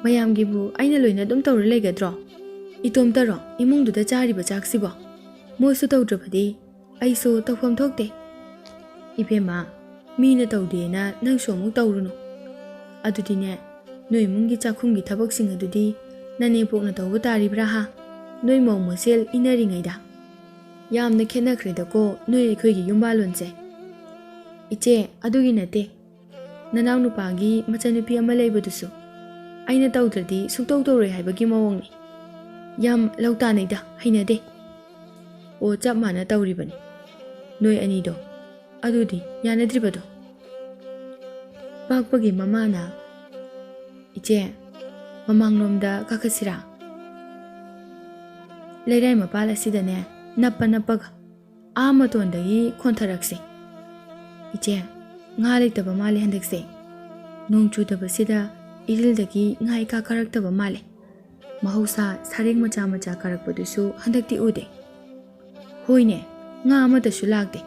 ꯃꯌꯥꯝꯒꯤꯕꯨ ꯑꯩꯅ ꯂꯣꯏꯅ ꯑꯗꯨꯝ ꯇꯧꯔ ꯂꯩꯒꯗ꯭ꯔꯣ? ꯏꯇꯣꯝꯇꯔꯣ ꯏꯃꯨꯡꯗꯨꯗ ꯆꯥꯔꯤꯕ ꯆꯥꯛꯁꯤꯕꯣ? ꯃꯣꯏꯁꯨ ꯇꯧꯗ꯭ꯔꯕꯗꯤ ꯑꯩꯁꯨ ꯇꯧꯐꯝ ꯊꯣꯛꯇꯦ꯫ ꯏꯕꯦꯝꯃ, ꯃꯤꯅ ꯇꯧꯗꯦꯅ ꯅꯪꯁꯨ ꯑꯃꯨꯛ ꯇꯧꯔꯨꯅꯨ꯫ ꯑꯗꯨꯗꯤꯅꯦ, ꯅꯣꯏ ꯏꯃꯨꯡꯒꯤ ꯆꯥꯛꯈꯨꯝꯒꯤ ꯊꯕꯛꯁꯤꯡ ꯑꯗꯨꯗꯤ ꯅꯅꯦꯝꯄꯣꯛꯅ ꯇꯧꯕ ꯇꯥꯔꯤꯕ꯭ꯔꯥ ꯍꯥ? ꯅꯣꯏ ꯃꯧ ꯃꯁꯦꯜ ꯏꯟꯅꯔꯤꯉꯩꯗ꯫ ꯌꯥꯝꯅ ꯈꯦꯠꯅꯈ꯭ꯔꯦꯗꯀꯣ ꯅꯣꯏ ꯑꯩꯈꯣꯏꯒꯤ ꯌꯨꯝꯕꯥꯜꯂꯣꯟꯁꯦ꯫ ꯏꯆꯦ, ꯑꯗꯨꯒꯤ ꯅꯠꯇꯦ꯫ ꯅꯅꯥꯎ ꯅꯨꯄꯥꯒꯤ ꯃꯆꯟꯅꯨꯄꯤ ꯑꯃ ꯂꯩꯕꯗꯨꯁꯨ ꯑꯩꯅ ꯇꯧꯗ꯭ꯔꯗꯤ ꯁꯨꯛꯇꯧ ꯇꯧꯔꯣꯏ ꯍꯥꯏꯕꯒꯤ ꯃꯑꯣꯡꯅꯤ꯫ ꯌꯥꯝ ꯂꯧ ꯇꯥꯅꯩꯗ, ꯍꯩꯅꯗꯦ꯫ ꯑꯣ, ꯆꯞ ꯃꯥꯟꯅ ꯇꯧꯔꯤꯕꯅꯤ ꯅꯣꯏ ꯑꯅꯤꯗꯣ꯫ ꯑꯗꯨꯗꯤ ꯌꯥꯅꯗ꯭ꯔꯤꯕꯗꯣ? ꯄꯥꯛꯄꯒꯤ ꯃꯃꯥꯅ, "ꯏꯆꯦ, ꯃꯃꯥꯡꯂꯣꯝꯗ ꯀꯥꯈꯠꯁꯤꯔꯥ? ꯂꯩꯔꯥꯏ ꯃꯄꯥꯜ ꯑꯁꯤꯗꯅꯦ, ꯅꯞꯄ ꯅꯞꯄꯒ ꯑꯥ ꯃꯇꯣꯟꯗꯒꯤ ꯈꯣꯟꯊꯔꯛꯁꯤ꯫ ꯏꯆꯦ, ꯉꯥ ꯂꯩꯇꯕ ꯃꯥꯜꯂꯦ ꯍꯟꯗꯛꯁꯦ꯫ ꯅꯣꯡ ꯆꯨꯗꯕꯁꯤꯗ ꯏꯔꯤꯜꯗꯒꯤ ꯉꯥ ꯏꯀꯥ ꯀꯥꯔꯛꯇꯕ ꯃꯥꯜꯂꯦ꯫ ꯃꯍꯧꯁꯥ ꯁꯥꯔꯦꯡ ꯃꯆꯥ ꯃꯆꯥ ꯀꯥꯔꯛꯄꯗꯨꯁꯨ ꯍꯟꯗꯛꯇꯤ ꯎꯗꯦ꯫ ꯍꯣꯏꯅꯦ, ꯉꯥ ꯑꯃꯠꯇꯁꯨ ꯂꯥꯛꯇꯦ꯫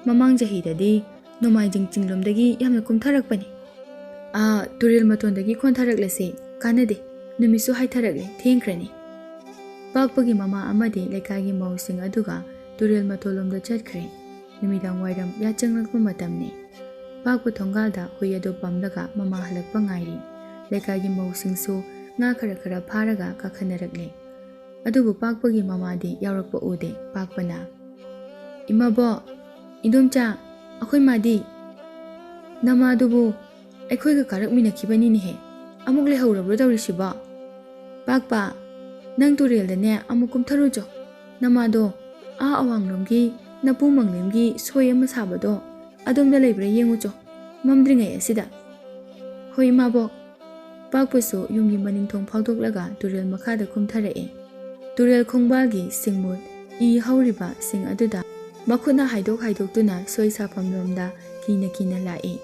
ꯃꯃꯥꯡ ꯆꯍꯤꯗꯗꯤ ꯅꯣꯡꯃꯥꯏꯖꯤꯡ ꯆꯤꯡꯂꯣꯝꯗꯒꯤ ꯌꯥꯝꯅ ꯀꯨꯝꯊꯔꯛꯄꯅꯤ꯫ ꯑꯥ, ꯇꯨꯔꯦꯜ ꯃꯇꯣꯟꯗꯒꯤ ꯈꯣꯟꯊꯔꯛꯂꯁꯦ, ꯀꯥꯟꯅꯗꯦ꯫ ꯅꯨꯃꯤꯠꯁꯨ ꯍꯥꯏꯊꯔꯛꯂꯦ, ꯊꯦꯡꯈ꯭ꯔꯅꯤ꯫" ꯄꯥꯛꯄꯒꯤ ꯃꯃꯥ ꯑꯃꯗꯤ ꯂꯩꯀꯥꯏꯒꯤ ꯃꯧꯁꯤꯡ ꯑꯗꯨꯒ ꯇꯨꯔꯦꯜ ꯃꯇꯣꯟꯂꯣꯝꯗ ꯆꯠꯈ꯭ꯔꯦ꯫ ꯅꯨꯃꯤꯗꯥꯡ ꯋꯥꯏꯔꯝ ꯌꯥꯆꯪꯂꯛꯄ ꯃꯇꯝꯅꯤ꯫ ꯄꯥꯛꯄ ꯊꯣꯡꯒꯥꯜꯗ ꯍꯨꯏ ꯑꯗꯨ ꯄꯝꯂꯒ ꯃꯃꯥ ꯍꯜꯂꯛꯄ ꯉꯥꯏꯔꯤ꯫ ꯂꯩꯀꯥꯏꯒꯤ ꯃꯧꯁꯤꯡꯁꯨ ꯉꯥ ꯈꯔ ꯈꯔ ꯐꯥꯔꯒ ꯀꯥꯈꯠꯅꯔꯛꯂꯦ꯫ ꯑꯗꯨꯕꯨ ꯄꯥꯛꯄꯒꯤ ꯃꯃꯥꯗꯤ ꯌꯥꯎꯔꯛꯄ ꯎꯗꯦ꯫ ꯄꯥꯛꯄꯅ, "ꯏꯃꯥꯕꯣꯛ, ꯏꯟꯗꯣꯝꯆꯥ, ꯑꯩꯈꯣꯏ ꯃꯥꯗꯤ?" "ꯅꯃꯥꯗꯨꯕꯨ ꯑꯩꯈꯣꯏꯒ ꯀꯥꯔꯛꯃꯤꯟꯅꯈꯤꯕꯅꯤꯅꯦꯍꯦ꯫ ꯑꯃꯨꯛ ꯂꯩꯍꯧꯔꯕ꯭ꯔꯣ ꯇꯧꯔꯤꯁꯤꯕꯣ? ꯄꯥꯛꯄ, ꯅꯪ ꯇꯨꯔꯦꯜꯗꯅꯦ ꯑꯃꯨꯛ ꯀꯨꯝꯊꯔꯨꯆꯣ꯫ ꯅꯃꯥꯗꯣ ꯑꯥ ꯑꯋꯥꯡꯂꯣꯝꯒꯤ ꯅꯄꯨ ꯃꯪꯂꯦꯝꯒꯤ ꯁꯣꯏ ꯑꯃ ꯁꯥꯕꯗꯣ ꯑꯗꯣꯝꯗ ꯂꯩꯕ꯭ꯔꯥ ꯌꯦꯡꯉꯨꯆꯣ, ꯃꯝꯗ꯭ꯔꯤꯉꯩ ꯑꯁꯤꯗ꯫" "ꯍꯣꯏ, ꯏꯃꯥꯕꯣꯛ꯫" ꯄꯥꯛꯄꯁꯨ ꯌꯨꯝꯒꯤ ꯃꯅꯤꯡ ꯊꯣꯡ ꯐꯥꯎꯗꯣꯛꯂꯒ ꯇꯨꯔꯦꯜ ꯃꯈꯥꯗ ꯀꯨꯝꯊꯔꯛꯑꯦ꯫ ꯇꯨꯔꯦꯜ ꯈꯣꯡꯕꯥꯜꯒꯤ ꯁꯤꯡꯃꯨꯠ ꯏ ꯍꯧꯔꯤꯕ ꯁꯤꯡ ꯑꯗꯨꯗ ꯃꯈꯨꯠꯅ ꯍꯥꯏꯗꯣꯛ ꯍꯥꯏꯗꯣꯛꯇꯨꯅ ꯁꯣꯏ ꯁꯥꯐꯝꯂꯣꯝꯗ ꯀꯤꯅ ꯀꯤꯅ ꯂꯥꯛꯏ꯫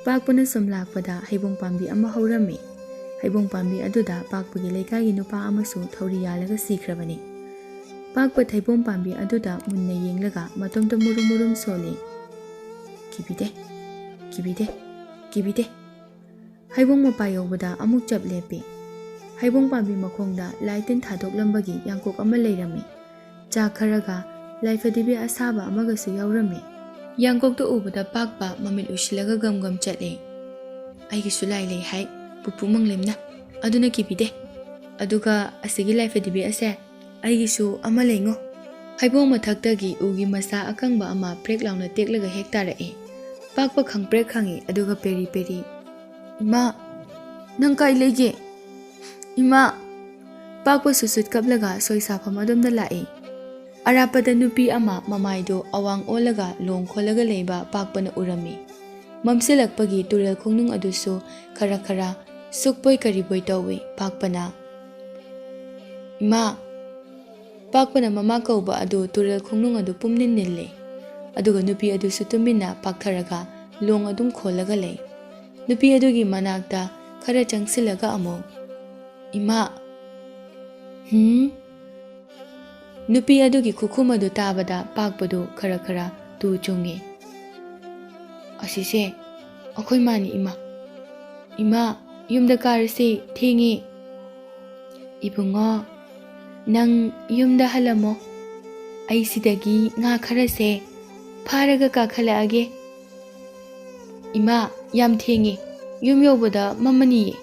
ꯄꯥꯛꯄꯅ ꯁꯨꯝ ꯂꯥꯛꯄꯗ ꯍꯩꯕꯣꯡ ꯄꯥꯝꯕꯤ ꯑꯃ ꯍꯧꯔꯝꯃꯤ꯫ ꯊꯩꯕꯣꯡ ꯄꯥꯝꯕꯤ ꯑꯗꯨꯗ ꯄꯥꯛꯄꯒꯤ ꯂꯩꯀꯥꯏꯒꯤ ꯅꯨꯄꯥ ꯑꯃꯁꯨ ꯊꯧꯔꯤ ꯌꯥꯜꯂꯒ ꯁꯤꯈ꯭ꯔꯕꯅꯤ꯫ ꯄꯥꯛꯄ ꯊꯩꯕꯣꯡ ꯄꯥꯝꯕꯤ ꯑꯗꯨꯗ ꯃꯨꯟꯅ ꯌꯦꯡꯂꯒ ꯃꯇꯣꯝꯇ ꯃꯨꯔꯨꯝ ꯃꯨꯔꯨꯝ ꯁꯣꯜꯂꯤ꯫ "ꯀꯤꯕꯤꯗꯦ, ꯀꯤꯕꯤꯗꯦ, ꯀꯤꯕꯤꯗꯦ꯫" ꯍꯩꯕꯣꯡ ꯃꯄꯥ ꯌꯧꯕꯗ ꯑꯃꯨꯛ ꯆꯞ ꯂꯦꯞꯄꯤ꯫ ꯍꯩꯕꯣꯡ ꯄꯥꯝꯕꯤ ꯃꯈꯣꯡꯗ ꯂꯥꯏ ꯇꯤꯟ ꯊꯥꯗꯣꯛꯂꯝꯕꯒꯤ ꯌꯥꯡꯀꯣꯛ ꯑꯃ ꯂꯩꯔꯝꯃꯤ꯫ ꯆꯥ ꯈꯔꯒ ꯂꯥꯏꯐꯗꯤꯕꯤ ꯑꯁꯥꯕ ꯑꯃꯒꯁꯨ ꯌꯥꯎꯔꯝꯃꯤ꯫ ꯌꯥꯡꯀꯣꯛꯇꯨ ꯎꯕꯗ ꯄꯥꯛꯄ ꯃꯃꯤꯠ ꯎꯏꯁꯤꯜꯂꯒ ꯒꯝ ꯒꯝ ꯆꯠꯂꯤ꯫ "ꯑꯩꯒꯤꯁꯨ ꯂꯥꯏ ꯂꯩ ꯍꯥꯏ, ꯄꯨꯄꯨ ꯃꯪꯂꯦꯝꯅ꯫ ꯑꯗꯨꯅ ꯀꯤꯕꯤꯗꯦ꯫ ꯑꯗꯨꯒ ꯑꯁꯤꯒꯤ ꯂꯥꯏꯐꯗꯤꯕꯤ ꯑꯁꯦ ꯑꯩꯒꯤꯁꯨ ꯑꯃ ꯂꯩꯉꯣ꯫" ꯍꯩꯕꯣꯡ ꯃꯊꯛꯇꯒꯤ ꯎꯒꯤ ꯃꯁꯥ ꯑꯀꯪꯕ ꯑꯃ ꯄ꯭ꯔꯦꯛ ꯂꯥꯎꯅ ꯇꯦꯛꯂꯒ ꯍꯦꯛ ꯇꯥꯔꯛꯏ꯫ ꯄꯥꯛꯄ ꯈꯪꯄ꯭ꯔꯦꯛ ꯈꯪꯉꯤ, ꯑꯗꯨꯒ ꯄꯦꯔꯤ ꯄꯦꯔꯤ, "ꯏꯃꯥ, ꯅꯪ ꯀꯥꯏ ꯂꯩꯒꯦ? ꯏꯃꯥ!" ꯄꯥꯛꯄ ꯁꯨꯠ ꯁꯨꯠ ꯀꯞꯂꯒ ꯁꯣꯏꯁꯥꯐꯝ ꯑꯗꯣꯝꯗ ꯂꯥꯛꯏ꯫ ꯑꯔꯥꯞꯄꯗ ꯅꯨꯄꯤ ꯑꯃ ꯃꯃꯥꯏꯗꯨ ꯑꯋꯥꯡ ꯑꯣꯜꯂꯒ ꯂꯣꯡ ꯈꯣꯜꯂꯒ ꯂꯩꯕ ꯄꯥꯛꯄꯅ ꯎꯔꯝꯃꯤ꯫ ꯃꯝꯁꯤꯜꯂꯛꯄꯒꯤ ꯇꯨꯔꯦꯜ ꯈꯣꯡꯅꯨꯡ ꯑꯗꯨꯁꯨ ꯈꯔ ꯈꯔ ꯁꯨꯛꯄꯣꯏ ꯀꯔꯤꯕꯣꯏ ꯇꯧꯏ꯫ ꯄꯥꯛꯄꯅ, "ꯏꯃꯥ!" ꯄꯥꯛꯄꯅ ꯃꯃꯥ ꯀꯧꯕ ꯑꯗꯨ ꯇꯨꯔꯦꯜ ꯈꯣꯡꯅꯨꯡ ꯑꯗꯨ ꯄꯨꯝꯅꯤꯟ ꯅꯤꯜꯂꯦ꯫ ꯑꯗꯨꯒ ꯅꯨꯄꯤ ꯑꯗꯨꯁꯨ ꯇꯨꯃꯤꯟꯅ ꯄꯥꯛꯊꯔꯒ ꯂꯣꯡ ꯑꯗꯨꯝ ꯈꯣꯜꯂꯒ ꯂꯩ꯫ ꯅꯨꯄꯤ ꯑꯗꯨꯒꯤ ꯃꯅꯥꯛꯇ ꯈꯔ ꯆꯪꯁꯤꯜꯂꯒ ꯑꯃꯨꯛ, "ꯏꯃꯥ!" "ꯍꯨꯝ?" ꯅꯨꯄꯤ ꯑꯗꯨꯒꯤ ꯈꯨꯈꯨꯝ ꯑꯗꯨ ꯇꯥꯕꯗ ꯄꯥꯛꯄꯗꯨ ꯈꯔ ꯈꯔ ꯇꯨ ꯆꯨꯡꯉꯤ꯫ "ꯑꯁꯤꯁꯦ ꯑꯩꯈꯣꯏ ꯃꯥꯅꯤ, ꯏꯃꯥ꯫ ꯏꯃꯥ, ꯌꯨꯝꯗ ꯀꯥꯔꯁꯦ, ꯊꯦꯡꯉꯦ꯫" "ꯏꯕꯨꯡꯉꯣ, ꯅꯪ ꯌꯨꯝꯗ ꯍꯜꯂꯝꯃꯣ꯫ ꯑꯩ ꯁꯤꯗꯒꯤ ꯉꯥ ꯈꯔꯁꯦ ꯐꯥꯔꯒ ꯀꯥꯈꯠꯂꯛꯑꯒꯦ꯫" "ꯏꯃꯥ, ꯌꯥꯝ ꯊꯦꯡꯉꯦ꯫ ꯌꯨꯝ ꯌꯧꯕꯗ ꯃꯝꯃꯅꯤꯌꯦ꯫"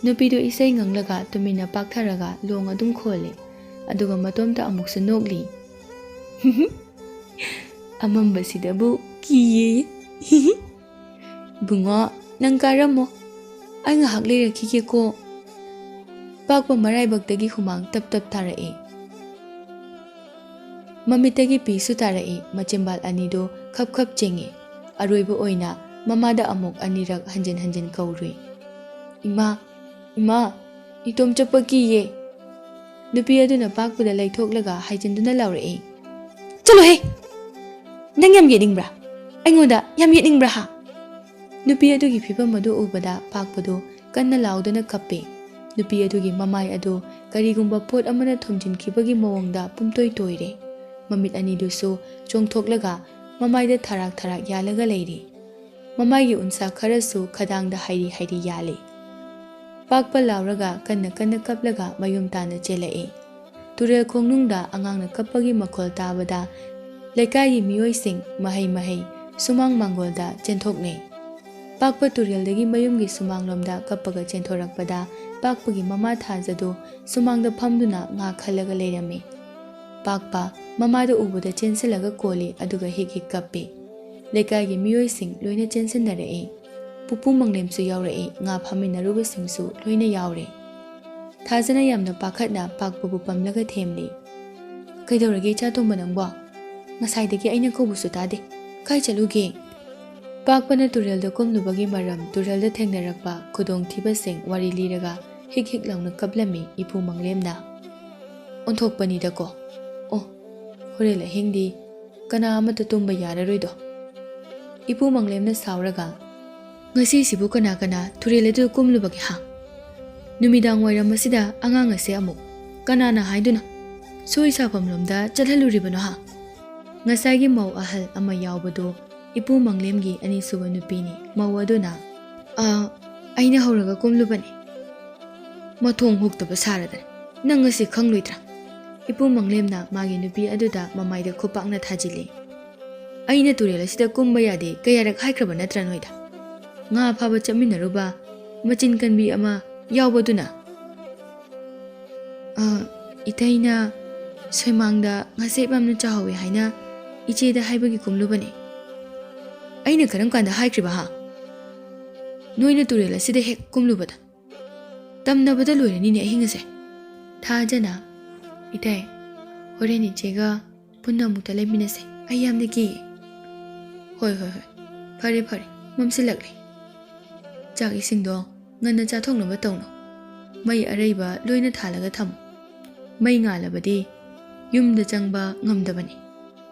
ꯅꯨꯄꯤꯗꯨ ꯏꯁꯩ ꯉꯪꯂꯒ ꯇꯨꯃꯤꯟꯅ ꯄꯥꯛꯊꯔꯒ ꯂꯣꯡ ꯑꯗꯨꯝ ꯈꯣꯜꯂꯤ꯫ ꯑꯗꯨꯒ ꯃꯇꯣꯝꯇ ꯑꯃꯨꯛꯁꯨ ꯅꯣꯛꯂꯤ꯫ "ꯑꯃꯝꯕꯁꯤꯗꯕꯨ ꯀꯤꯌꯦ꯫" "ꯏꯕꯨꯡꯉꯣ, ꯅꯪ ꯀꯥꯔꯝꯃꯣ꯫ ꯑꯩ ꯉꯥꯏꯍꯥꯛ ꯂꯩꯔꯛꯈꯤꯒꯦꯀꯣ꯫" ꯄꯥꯛꯄ ꯃꯔꯥꯏꯕꯛꯇꯒꯤ ꯍꯨꯃꯥꯡ ꯇꯞ ꯇꯞ ꯇꯥꯔꯛꯏ꯫ ꯃꯃꯤꯠꯇꯒꯤ ꯄꯤꯁꯨ ꯇꯥꯔꯛꯏ, ꯃꯆꯤꯟꯕꯥꯜ ꯑꯅꯤꯗꯨ ꯈꯞ ꯈꯞ ꯆꯤꯡꯏ꯫ ꯑꯔꯣꯏꯕ ꯑꯣꯏꯅ ꯃꯃꯥꯗ ꯑꯃꯨꯛ ꯑꯅꯤꯔꯛ ꯍꯟꯖꯤꯟ ꯍꯟꯖꯤꯟ ꯀꯧꯔꯨꯏ꯫ "ꯏꯃꯥ, ꯏꯃꯥ, ꯏꯇꯣꯝ ꯆꯠꯄ ꯀꯤꯌꯦ꯫" ꯅꯨꯄꯤ ꯑꯗꯨꯅ ꯄꯥꯛꯄꯗ ꯂꯩꯊꯣꯛꯂꯒ ꯍꯥꯏꯖꯤꯟꯗꯨꯅ ꯂꯥꯎꯔꯛꯏ꯫ "ꯆꯠꯂꯣꯍꯦ! ꯅꯪ ꯌꯥꯝ ꯌꯦꯠꯅꯤꯡꯕ꯭ꯔꯥ? ꯑꯩꯉꯣꯟꯗ ꯌꯥꯝ ꯌꯦꯠꯅꯤꯡꯕ꯭ꯔꯥ ꯍꯥ?" ꯅꯨꯄꯤ ꯑꯗꯨꯒꯤ ꯐꯤꯕꯝ ꯑꯗꯨ ꯎꯕꯗ ꯄꯥꯛꯄꯗꯨ ꯀꯟꯅ ꯂꯥꯎꯗꯨꯅ ꯀꯞꯄꯦ꯫ ꯅꯨꯄꯤ ꯑꯗꯨꯒꯤ ꯃꯃꯥꯏ ꯑꯗꯨ ꯀꯔꯤꯒꯨꯝꯕ ꯄꯣꯠ ꯑꯃꯅ ꯊꯣꯝꯖꯤꯟꯈꯤꯕꯒꯤ ꯃꯑꯣꯡꯗ ꯄꯨꯝꯇꯣꯏ ꯇꯣꯏꯔꯦ꯫ ꯃꯃꯤꯠ ꯑꯅꯤꯗꯨꯁꯨ ꯆꯣꯡꯊꯣꯛꯂꯒ ꯃꯃꯥꯏꯗ ꯊꯔꯥꯛ ꯊꯔꯥꯛ ꯌꯥꯜꯂꯒ ꯂꯩꯔꯤ꯫ ꯃꯃꯥꯏꯒꯤ ꯎꯟꯁꯥ ꯈꯔꯁꯨ ꯈꯗꯥꯡꯗ ꯍꯥꯏꯔꯤ ꯍꯥꯏꯔꯤ ꯌꯥꯜꯂꯤ꯫ ꯄꯥꯛꯄ ꯂꯥꯎꯔꯒ ꯀꯟꯅ ꯀꯟꯅ ꯀꯞꯂꯒ ꯃꯌꯨꯝ ꯇꯥꯟꯅ ꯆꯦꯜꯂꯛꯏ꯫ ꯇꯨꯔꯦꯜ ꯈꯣꯡꯅꯨꯡꯗ ꯑꯉꯥꯡꯅ ꯀꯞꯄꯒꯤ ꯃꯈꯣꯜ ꯇꯥꯕꯗ ꯂꯩꯀꯥꯏꯒꯤ ꯃꯤꯑꯣꯏꯁꯤꯡ ꯃꯍꯩ ꯃꯍꯩ ꯁꯨꯃꯥꯡ ꯃꯥꯡꯒꯣꯜꯗ ꯆꯦꯟꯊꯣꯛꯅꯩ꯫ ꯄꯥꯛꯄ ꯇꯨꯔꯦꯜꯗꯒꯤ ꯃꯌꯨꯝꯒꯤ ꯁꯨꯃꯥꯡꯂꯣꯝꯗ ꯀꯞꯄꯒ ꯆꯦꯟꯊꯣꯔꯛꯄꯗ ꯄꯥꯛꯄꯒꯤ ꯃꯃꯥ ꯊꯥꯖꯗꯨ ꯁꯨꯃꯥꯡꯗ ꯐꯝꯗꯨꯅ ꯉꯥ ꯈꯜꯂꯒ ꯂꯩꯔꯝꯃꯤ꯫ ꯄꯥꯛꯄ ꯃꯃꯥꯗ ꯎꯕꯗ ꯆꯦꯟꯁꯤꯜꯂꯒ ꯀꯣꯜꯂꯤ, ꯑꯗꯨꯒ ꯍꯤꯛ ꯍꯤꯛ ꯀꯞꯄꯤ꯫ ꯂꯩꯀꯥꯏꯒꯤ ꯃꯤꯑꯣꯏꯁꯤꯡ ꯂꯣꯏꯅ ꯆꯦꯟꯁꯤꯟꯅꯔꯛꯏ꯫ ꯄꯨꯄꯨ ꯃꯪꯂꯦꯝꯁꯨ ꯌꯥꯎꯔꯛꯏ, ꯉꯥ ꯐꯥꯃꯤꯟꯅꯔꯨꯕꯁꯤꯡꯁꯨ ꯂꯣꯏꯅ ꯌꯥꯎꯔꯦ꯫ ꯊꯥꯖꯅ ꯌꯥꯝꯅ ꯄꯥꯈꯠꯅ ꯄꯥꯛꯄꯕꯨ ꯄꯝꯂꯒ ꯊꯦꯝꯂꯤ꯫ "ꯀꯩꯗꯧꯔꯒꯦ ꯏꯆꯥ ꯇꯣꯝꯕ ꯅꯪꯕꯣ? ꯉꯁꯥꯏꯗꯒꯤ ꯑꯩꯅ ꯀꯧꯕꯁꯨ ꯇꯥꯗꯦ꯫ ꯀꯥꯏ ꯆꯠꯂꯨꯒꯦ?" ꯄꯥꯛꯄꯅ ꯇꯨꯔꯦꯜꯗ ꯀꯨꯝꯂꯨꯕꯒꯤ ꯃꯔꯝ, ꯇꯨꯔꯦꯜꯗ ꯊꯦꯡꯅꯔꯛꯄ ꯈꯨꯗꯣꯡꯊꯤꯕꯁꯤꯡ ꯋꯥꯔꯤ ꯂꯤꯔꯒ ꯍꯤꯛ ꯍꯤꯛ ꯂꯥꯎꯅ ꯀꯞꯂꯝꯃꯤ ꯏꯄꯨ ꯃꯪꯂꯦꯝꯅ꯫ "ꯑꯣꯟꯊꯣꯛꯄꯅꯤꯗꯀꯣ꯫ ꯑꯣ, ꯍꯣꯔꯦꯟ ꯑꯍꯤꯡꯗꯤ ꯀꯅꯥ ꯑꯃꯠꯇ ꯇꯨꯝꯕ ꯌꯥꯔꯔꯣꯏꯗꯣ꯫" ꯏꯄꯨ ꯃꯪꯂꯦꯝꯅ ꯁꯥꯎꯔꯒ, "ꯉꯁꯤꯁꯤꯕꯨ ꯀꯅꯥ ꯀꯅꯥ ꯇꯨꯔꯦꯜ ꯑꯗꯨ ꯀꯨꯝꯂꯨꯕꯒꯦ ꯍꯥ? ꯅꯨꯃꯤꯗꯥꯡ ꯋꯥꯏꯔꯝ ꯑꯁꯤꯗ ꯑꯉꯥꯡ ꯑꯁꯦ ꯑꯃꯨꯛ ꯀꯅꯥꯅ ꯍꯥꯏꯗꯨꯅ ꯁꯣꯏ ꯁꯥꯐꯝꯂꯣꯝꯗ ꯆꯠꯍꯜꯂꯨꯔꯤꯕꯅꯣ ꯍꯥ?" ꯉꯁꯥꯏꯒꯤ ꯃꯧ ꯑꯍꯜ ꯑꯃ ꯌꯥꯎꯕꯗꯨ ꯏꯄꯨ ꯃꯪꯂꯦꯝꯒꯤ ꯑꯅꯤꯁꯨꯕ ꯅꯨꯄꯤꯅꯤ꯫ ꯃꯧ ꯑꯗꯨꯅ, "ꯑ, ꯑꯩꯅ ꯍꯧꯔꯒ ꯀꯨꯝꯂꯨꯕꯅꯤ꯫ ꯃꯊꯣꯡ ꯍꯨꯛꯇꯕ ꯁꯥꯔꯗꯅ ꯅꯪ ꯑꯁꯤ ꯈꯪꯂꯣꯏꯗ꯭ꯔꯥ?" ꯏꯄꯨ ꯃꯪꯂꯦꯝꯅ ꯃꯥꯒꯤ ꯅꯨꯄꯤ ꯑꯗꯨꯗ ꯃꯃꯥꯏꯗ ꯈꯨꯄꯥꯛꯅ ꯊꯥꯖꯤꯜꯂꯤ꯫ "ꯑꯩꯅ ꯇꯨꯔꯦꯜ ꯑꯁꯤꯗ ꯀꯨꯝꯕ ꯌꯥꯗꯦ ꯀꯌꯥꯔꯛ ꯍꯥꯏꯈ꯭ꯔꯕ ꯅꯠꯇ꯭ꯔꯥ ꯅꯣꯏꯗ? ꯉꯥ ꯐꯥꯕ ꯆꯠꯃꯤꯟꯅꯔꯨꯕ ꯃꯆꯤꯟ ꯀꯟꯕꯤ ꯑꯃ ꯌꯥꯎꯕꯗꯨꯅ, ꯑ, ꯏꯇꯩꯅ ꯁꯣꯏꯃꯥꯡꯗ ꯉꯥꯁꯦꯞ ꯌꯥꯝꯅ ꯆꯥꯎꯍꯧꯋꯦ ꯍꯥꯏꯅ ꯏꯆꯦꯗ ꯍꯥꯏꯕꯒꯤ ꯀꯨꯝꯂꯨꯕꯅꯦ꯫" "ꯑꯩꯅ ꯀꯔꯝ ꯀꯥꯟꯗ ꯍꯥꯏꯈ꯭ꯔꯤꯕ ꯍꯥ? ꯅꯣꯏꯅ ꯇꯨꯔꯦꯜ ꯑꯁꯤꯗ ꯍꯦꯛ ꯀꯨꯝꯂꯨꯕꯗ? ꯇꯝꯅꯕꯗ ꯂꯣꯏꯔꯅꯤꯅꯦ ꯑꯍꯤꯡ ꯑꯁꯦ꯫" ꯊꯥꯖꯅ, "ꯏꯇꯩ, ꯍꯣꯔꯦꯟ ꯏꯆꯦꯒ ꯄꯨꯟꯅ ꯑꯃꯨꯛꯇ ꯂꯩꯃꯤꯟꯅꯁꯦ꯫ ꯑꯩ ꯌꯥꯝꯅ ꯀꯤ꯫" "ꯍꯣꯏ, ꯍꯣꯏ, ꯍꯣꯏ꯫ ꯐꯔꯦ, ꯐꯔꯦ꯫ ꯃꯝꯁꯤꯜꯂꯛꯂꯦ꯫ ꯆꯥꯛ ꯏꯁꯤꯡꯗꯣ ꯉꯟꯅ ꯆꯥꯊꯣꯛꯅꯕ ꯇꯧꯅꯧ꯫ ꯃꯩ ꯑꯔꯩꯕ ꯂꯣꯏꯅ ꯊꯥꯜꯂꯒ ꯊꯝꯃꯨ꯫ ꯃꯩ ꯉꯥꯜꯂꯕꯗꯤ ꯌꯨꯝꯗ ꯆꯪꯕ ꯉꯝꯗꯕꯅꯤ꯫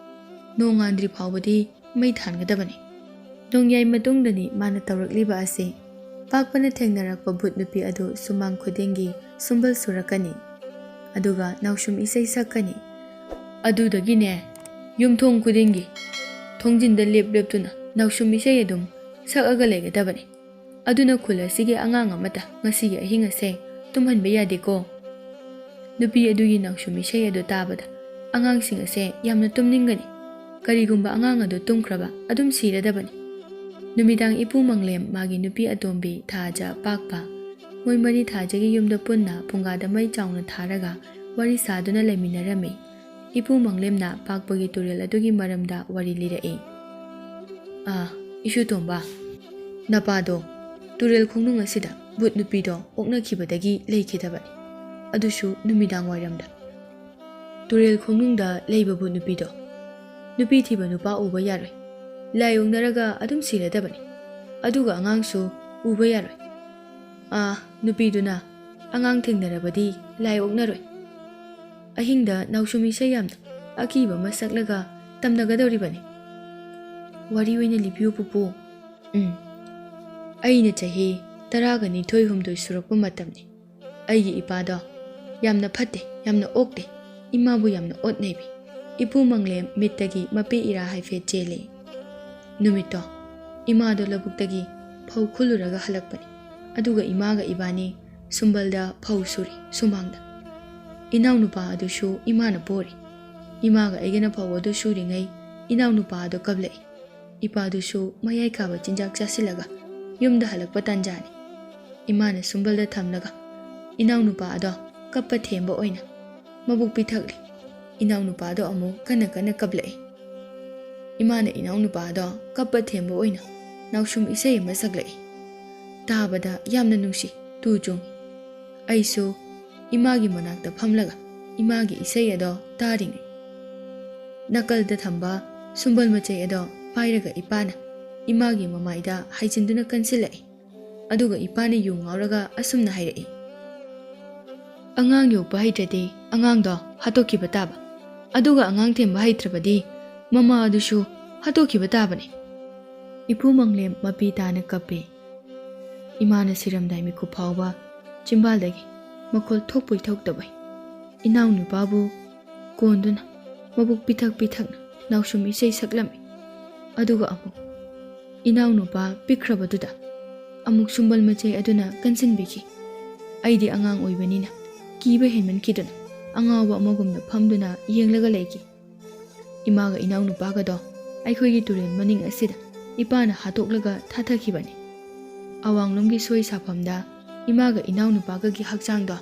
ꯅꯣꯡꯉꯥꯟꯗ꯭ꯔꯤ ꯐꯥꯎꯕꯗꯤ ꯃꯩ ꯊꯥꯟꯒꯗꯕꯅꯤ꯫" ꯅꯣꯡꯌꯥꯏ ꯃꯇꯨꯡꯗꯅꯤ ꯃꯥꯅ ꯇꯧꯔꯛꯂꯤꯕ ꯑꯁꯤ꯫ ꯄꯥꯛꯄꯅ ꯊꯦꯡꯅꯔꯛꯄ ꯚꯨꯠ ꯅꯨꯄꯤ ꯑꯗꯨ ꯁꯨꯃꯥꯡ ꯈꯨꯗꯤꯡꯒꯤ ꯁꯨꯝꯕꯜ ꯁꯨꯔꯛꯀꯅꯤ, ꯑꯗꯨꯒ ꯅꯥꯎꯁꯨꯝ ꯏꯁꯩ ꯁꯛꯀꯅꯤ꯫ ꯑꯗꯨꯗꯒꯤꯅꯦ, ꯌꯨꯝꯊꯣꯡ ꯈꯨꯗꯤꯡꯒꯤ ꯊꯣꯡꯖꯤꯟꯗ ꯂꯦꯞ ꯂꯦꯞꯇꯨꯅ ꯅꯥꯎꯁꯨꯝ ꯏꯁꯩ ꯑꯗꯨꯝ ꯁꯛꯑꯒ ꯂꯩꯒꯗꯕꯅꯤ꯫ ꯑꯗꯨꯅ ꯈꯨꯜ ꯑꯁꯤꯒꯤ ꯑꯉꯥꯡ ꯑꯃꯠꯇ ꯉꯁꯤꯒꯤ ꯑꯍꯤꯡ ꯑꯁꯦ ꯇꯨꯝꯍꯟꯕ ꯌꯥꯗꯦꯀꯣ꯫ ꯅꯨꯄꯤ ꯑꯗꯨꯒꯤ ꯅꯥꯎꯁꯨꯝ ꯏꯁꯩ ꯑꯗꯨ ꯇꯥꯕꯗ ꯑꯉꯥꯡꯁꯤꯡ ꯑꯁꯦ ꯌꯥꯝꯅ ꯇꯨꯝꯅꯤꯡꯒꯅꯤ꯫ ꯀꯔꯤꯒꯨꯝꯕ ꯑꯉꯥꯡ ꯑꯗꯨ ꯇꯨꯝꯈ꯭ꯔꯕ, ꯑꯗꯨꯝ ꯁꯤꯔꯗꯕꯅꯤ꯫ ꯅꯨꯃꯤꯗꯥꯡ ꯏꯄꯨ ꯃꯪꯂꯦꯝ ꯃꯥꯒꯤ ꯅꯨꯄꯤ ꯑꯇꯣꯝꯕꯤ ꯊꯥꯖ ꯄꯥꯛꯄ, ꯃꯣꯏ ꯃꯔꯤ ꯊꯥꯖꯒꯤ ꯌꯨꯝꯗ ꯄꯨꯟꯅ ꯐꯨꯡꯒꯥꯗ ꯃꯩ ꯆꯥꯎꯅ ꯊꯥꯔꯒ ꯋꯥꯔꯤ ꯁꯥꯗꯨꯅ ꯂꯩꯃꯤꯟꯅꯔꯝꯃꯤ꯫ ꯏꯄꯨ ꯃꯪꯂꯦꯝꯅ ꯄꯥꯛꯄꯒꯤ ꯇꯨꯔꯦꯜ ꯑꯗꯨꯒꯤ ꯃꯔꯝꯗ ꯋꯥꯔꯤ ꯂꯤꯔꯛꯏ꯫ "ꯑꯥ, ꯏꯁꯨ ꯇꯣꯝꯕ, ꯅꯄꯥꯗꯣ ꯇꯨꯔꯦꯜ ꯈꯣꯡꯅꯨꯡ ꯑꯁꯤꯗ ꯚꯨꯠ ꯅꯨꯄꯤꯗꯣ ꯑꯣꯛꯅꯈꯤꯕꯗꯒꯤ ꯂꯩꯈꯤꯗꯕꯅꯤ, ꯑꯗꯨꯁꯨ ꯅꯨꯃꯤꯗꯥꯡ ꯋꯥꯏꯔꯝꯗ꯫ ꯇꯨꯔꯦꯜ ꯈꯣꯡꯅꯨꯡꯗ ꯂꯩꯕ ꯚꯨꯠ ꯅꯨꯄꯤꯗꯣ, ꯅꯨꯄꯤ ꯊꯤꯕ ꯅꯨꯄꯥ ꯎꯕ ꯌꯥꯔꯣꯏ, ꯂꯥꯏ ꯑꯣꯛꯅꯔꯒ ꯑꯗꯨꯝ ꯁꯤꯔꯗꯕꯅꯤ, ꯑꯗꯨꯒ ꯑꯉꯥꯡꯁꯨ ꯎꯕ ꯌꯥꯔꯣꯏ꯫ ꯑꯥ, ꯅꯨꯄꯤꯗꯨꯅ ꯑꯉꯥꯡ ꯊꯦꯡꯅꯔꯕꯗꯤ ꯂꯥꯏ ꯑꯣꯛꯅꯔꯣꯏ꯫ ꯑꯍꯤꯡꯗ ꯅꯥꯎꯁꯨꯝ ꯏꯁꯩ ꯌꯥꯝꯅ ꯑꯀꯤꯕ ꯑꯃ ꯁꯛꯂꯒ ꯇꯝꯅꯒꯗꯧꯔꯤꯕꯅꯤ꯫" "ꯋꯥꯔꯤ ꯑꯣꯏꯅ ꯂꯤꯕꯤꯌꯨ ꯄꯨꯄꯨ꯫" "ꯎꯝ, ꯑꯩꯅ ꯆꯍꯤ ꯇꯔꯥꯒ ꯅꯤꯊꯣꯏ ꯍꯨꯝꯗꯣꯏ ꯁꯨꯔꯛꯄ ꯃꯇꯝꯅꯤ꯫ ꯑꯩꯒꯤ ꯏꯄꯥꯗꯣ ꯌꯥꯝꯅ ꯐꯠꯇꯦ, ꯌꯥꯝꯅ ꯑꯣꯛꯇꯦ, ꯏꯃꯥꯕꯨ ꯌꯥꯝꯅ ꯑꯣꯠ ꯅꯩꯕꯤ꯫ ꯏꯄꯨ ꯃꯪꯂꯦꯝ ꯃꯤꯠꯇꯒꯤ ꯃꯄꯦ ꯏꯔꯥ ꯍꯥꯏꯐꯦꯠ ꯆꯦꯜꯂꯤ꯫ ꯅꯨꯃꯤꯠꯇꯣ ꯏꯃꯥꯗꯣ ꯂꯧꯕꯨꯛꯇꯒꯤ ꯐꯧ ꯈꯨꯜꯂꯨꯔꯒ ꯍꯜꯂꯛꯄꯅꯤ, ꯑꯗꯨꯒ ꯏꯃꯥꯒ ꯏꯕꯥꯅꯤ ꯁꯨꯝꯕꯜꯗ ꯐꯧ ꯁꯨꯔꯤ ꯁꯨꯃꯥꯡꯗ꯫ ꯏꯅꯥꯎꯅꯨꯄꯥ ꯑꯗꯨꯁꯨ ꯏꯃꯥꯅ ꯄꯣꯔꯤ꯫ ꯏꯃꯥꯒ ꯑꯩꯒꯅ ꯐꯧ ꯑꯗꯨ ꯁꯨꯔꯤꯉꯩ ꯏꯅꯥꯎꯅꯨꯄꯥ ꯑꯗꯨ ꯀꯞꯂꯛꯏ꯫ ꯏꯄꯥꯗꯨꯁꯨ ꯃꯌꯥꯏ ꯀꯥꯕ ꯆꯤꯟꯖꯥꯛ ꯆꯥꯁꯤꯜꯂꯒ ꯌꯨꯝꯗ ꯍꯜꯂꯛꯄ ꯇꯥꯟꯖꯥꯅꯤ꯫ ꯏꯃꯥꯅ ꯁꯨꯝꯕꯜꯗ ꯊꯝꯂꯒ ꯏꯅꯥꯎꯅꯨꯄꯥ ꯑꯗꯣ ꯀꯞꯄ ꯊꯦꯝꯕ ꯑꯣꯏꯅ ꯃꯕꯨꯛ ꯄꯤꯊꯛꯂꯤ꯫ ꯏꯅꯥꯎꯅꯨꯄꯥꯗꯣ ꯑꯃꯨꯛ ꯀꯟꯅ ꯀꯟꯅ ꯀꯞꯂꯛꯏ꯫ ꯏꯃꯥꯅ ꯏꯅꯥꯎꯅꯨꯄꯥꯗꯣ ꯀꯞꯄ ꯊꯦꯝꯕ ꯑꯣꯏꯅ ꯅꯥꯎꯁꯨꯝ ꯏꯁꯩ ꯑꯃ ꯁꯛꯂꯛꯏ꯫ ꯇꯥꯕꯗ ꯌꯥꯝꯅ ꯅꯨꯡꯁꯤ, ꯇꯨ ꯆꯨꯡꯏ꯫ ꯑꯩꯁꯨ ꯏꯃꯥꯒꯤ ꯃꯅꯥꯛꯇ ꯐꯝꯂꯒ ꯏꯃꯥꯒꯤ ꯏꯁꯩ ꯑꯗꯣ ꯇꯥꯔꯤꯉꯩ, ꯅꯥꯀꯜꯗ ꯊꯝꯕ ꯁꯨꯝꯕꯜ ꯃꯆꯩ ꯑꯗꯣ ꯄꯥꯏꯔꯒ ꯏꯄꯥꯅ ꯏꯃꯥꯒꯤ ꯃꯃꯥꯏꯗ ꯍꯥꯏꯖꯤꯟꯗꯨꯅ ꯀꯟꯁꯤꯜꯂꯛꯏ꯫ ꯑꯗꯨꯒ ꯏꯄꯥꯅ ꯌꯨ ꯉꯥꯎꯔꯒ ꯑꯁꯨꯝꯅ ꯍꯥꯏꯔꯛꯏ, "ꯑꯉꯥꯡ ꯌꯣꯛꯄ ꯍꯩꯇ꯭ꯔꯗꯤ ꯑꯉꯥꯡꯗꯣ ꯍꯥꯠꯇꯣꯛꯈꯤꯕ ꯇꯥꯕ, ꯑꯗꯨꯒ ꯑꯉꯥꯡ ꯊꯦꯝꯕ ꯍꯩꯇ꯭ꯔꯕꯗꯤ ꯃꯃꯥ ꯑꯗꯨꯁꯨ ꯍꯥꯠꯇꯣꯛꯈꯤꯕ ꯇꯥꯕꯅꯤ꯫" ꯏꯄꯨ ꯃꯪꯂꯦꯝ ꯃꯄꯤ ꯇꯥꯅ ꯀꯞꯄꯤ꯫ ꯏꯃꯥꯅ ꯁꯤꯔꯝꯗꯥꯏ ꯃꯤꯀꯨꯞ ꯐꯥꯎꯕ ꯆꯤꯝꯕꯥꯜꯗꯒꯤ ꯃꯈꯣꯜ ꯊꯣꯛꯄꯣꯏ ꯊꯣꯛꯇꯕꯣꯏ ꯏꯅꯥꯎꯅꯨꯄꯥꯕꯨ ꯀꯣꯟꯗꯨꯅ ꯃꯕꯨꯛ ꯄꯤꯊꯛ ꯄꯤꯊꯛꯅ ꯅꯥꯎꯁꯨꯝ ꯏꯁꯩ ꯁꯛꯂꯝꯃꯤ꯫ ꯑꯗꯨꯒ ꯑꯃꯨꯛ ꯏꯅꯥꯎꯅꯨꯄꯥ ꯄꯤꯛꯈ꯭ꯔꯕꯗꯨꯗ ꯑꯃꯨꯛ ꯁꯨꯝꯕꯜ ꯃꯆꯩ ꯑꯗꯨꯅ ꯀꯟꯁꯤꯟꯕꯤꯈꯤ꯫ ꯑꯩꯗꯤ ꯑꯉꯥꯡ ꯑꯣꯏꯕꯅꯤꯅ ꯀꯤꯕ ꯍꯦꯟꯃꯟꯈꯤꯗꯨꯅ ꯑꯉꯥꯎꯕ ꯑꯃꯒꯨꯝꯅ ꯐꯝꯗꯨꯅ ꯌꯦꯡꯂꯒ ꯂꯩꯈꯤ꯫ ꯏꯃꯥꯒ ꯏꯅꯥꯎꯅꯨꯄꯥꯒꯗꯣ ꯑꯩꯈꯣꯏꯒꯤ ꯇꯨꯔꯦꯜ ꯃꯅꯤꯡ ꯑꯁꯤꯗ ꯏꯄꯥꯅ ꯍꯥꯠꯇꯣꯛꯂꯒ ꯊꯥꯊꯈꯤꯕꯅꯤ꯫ ꯑꯋꯥꯡꯂꯣꯝꯒꯤ ꯁꯣꯏ ꯁꯥꯐꯝꯗ ꯏꯃꯥꯒ ꯏꯅꯥꯎꯅꯨꯄꯥꯒꯒꯤ ꯍꯛꯆꯥꯡꯗꯣ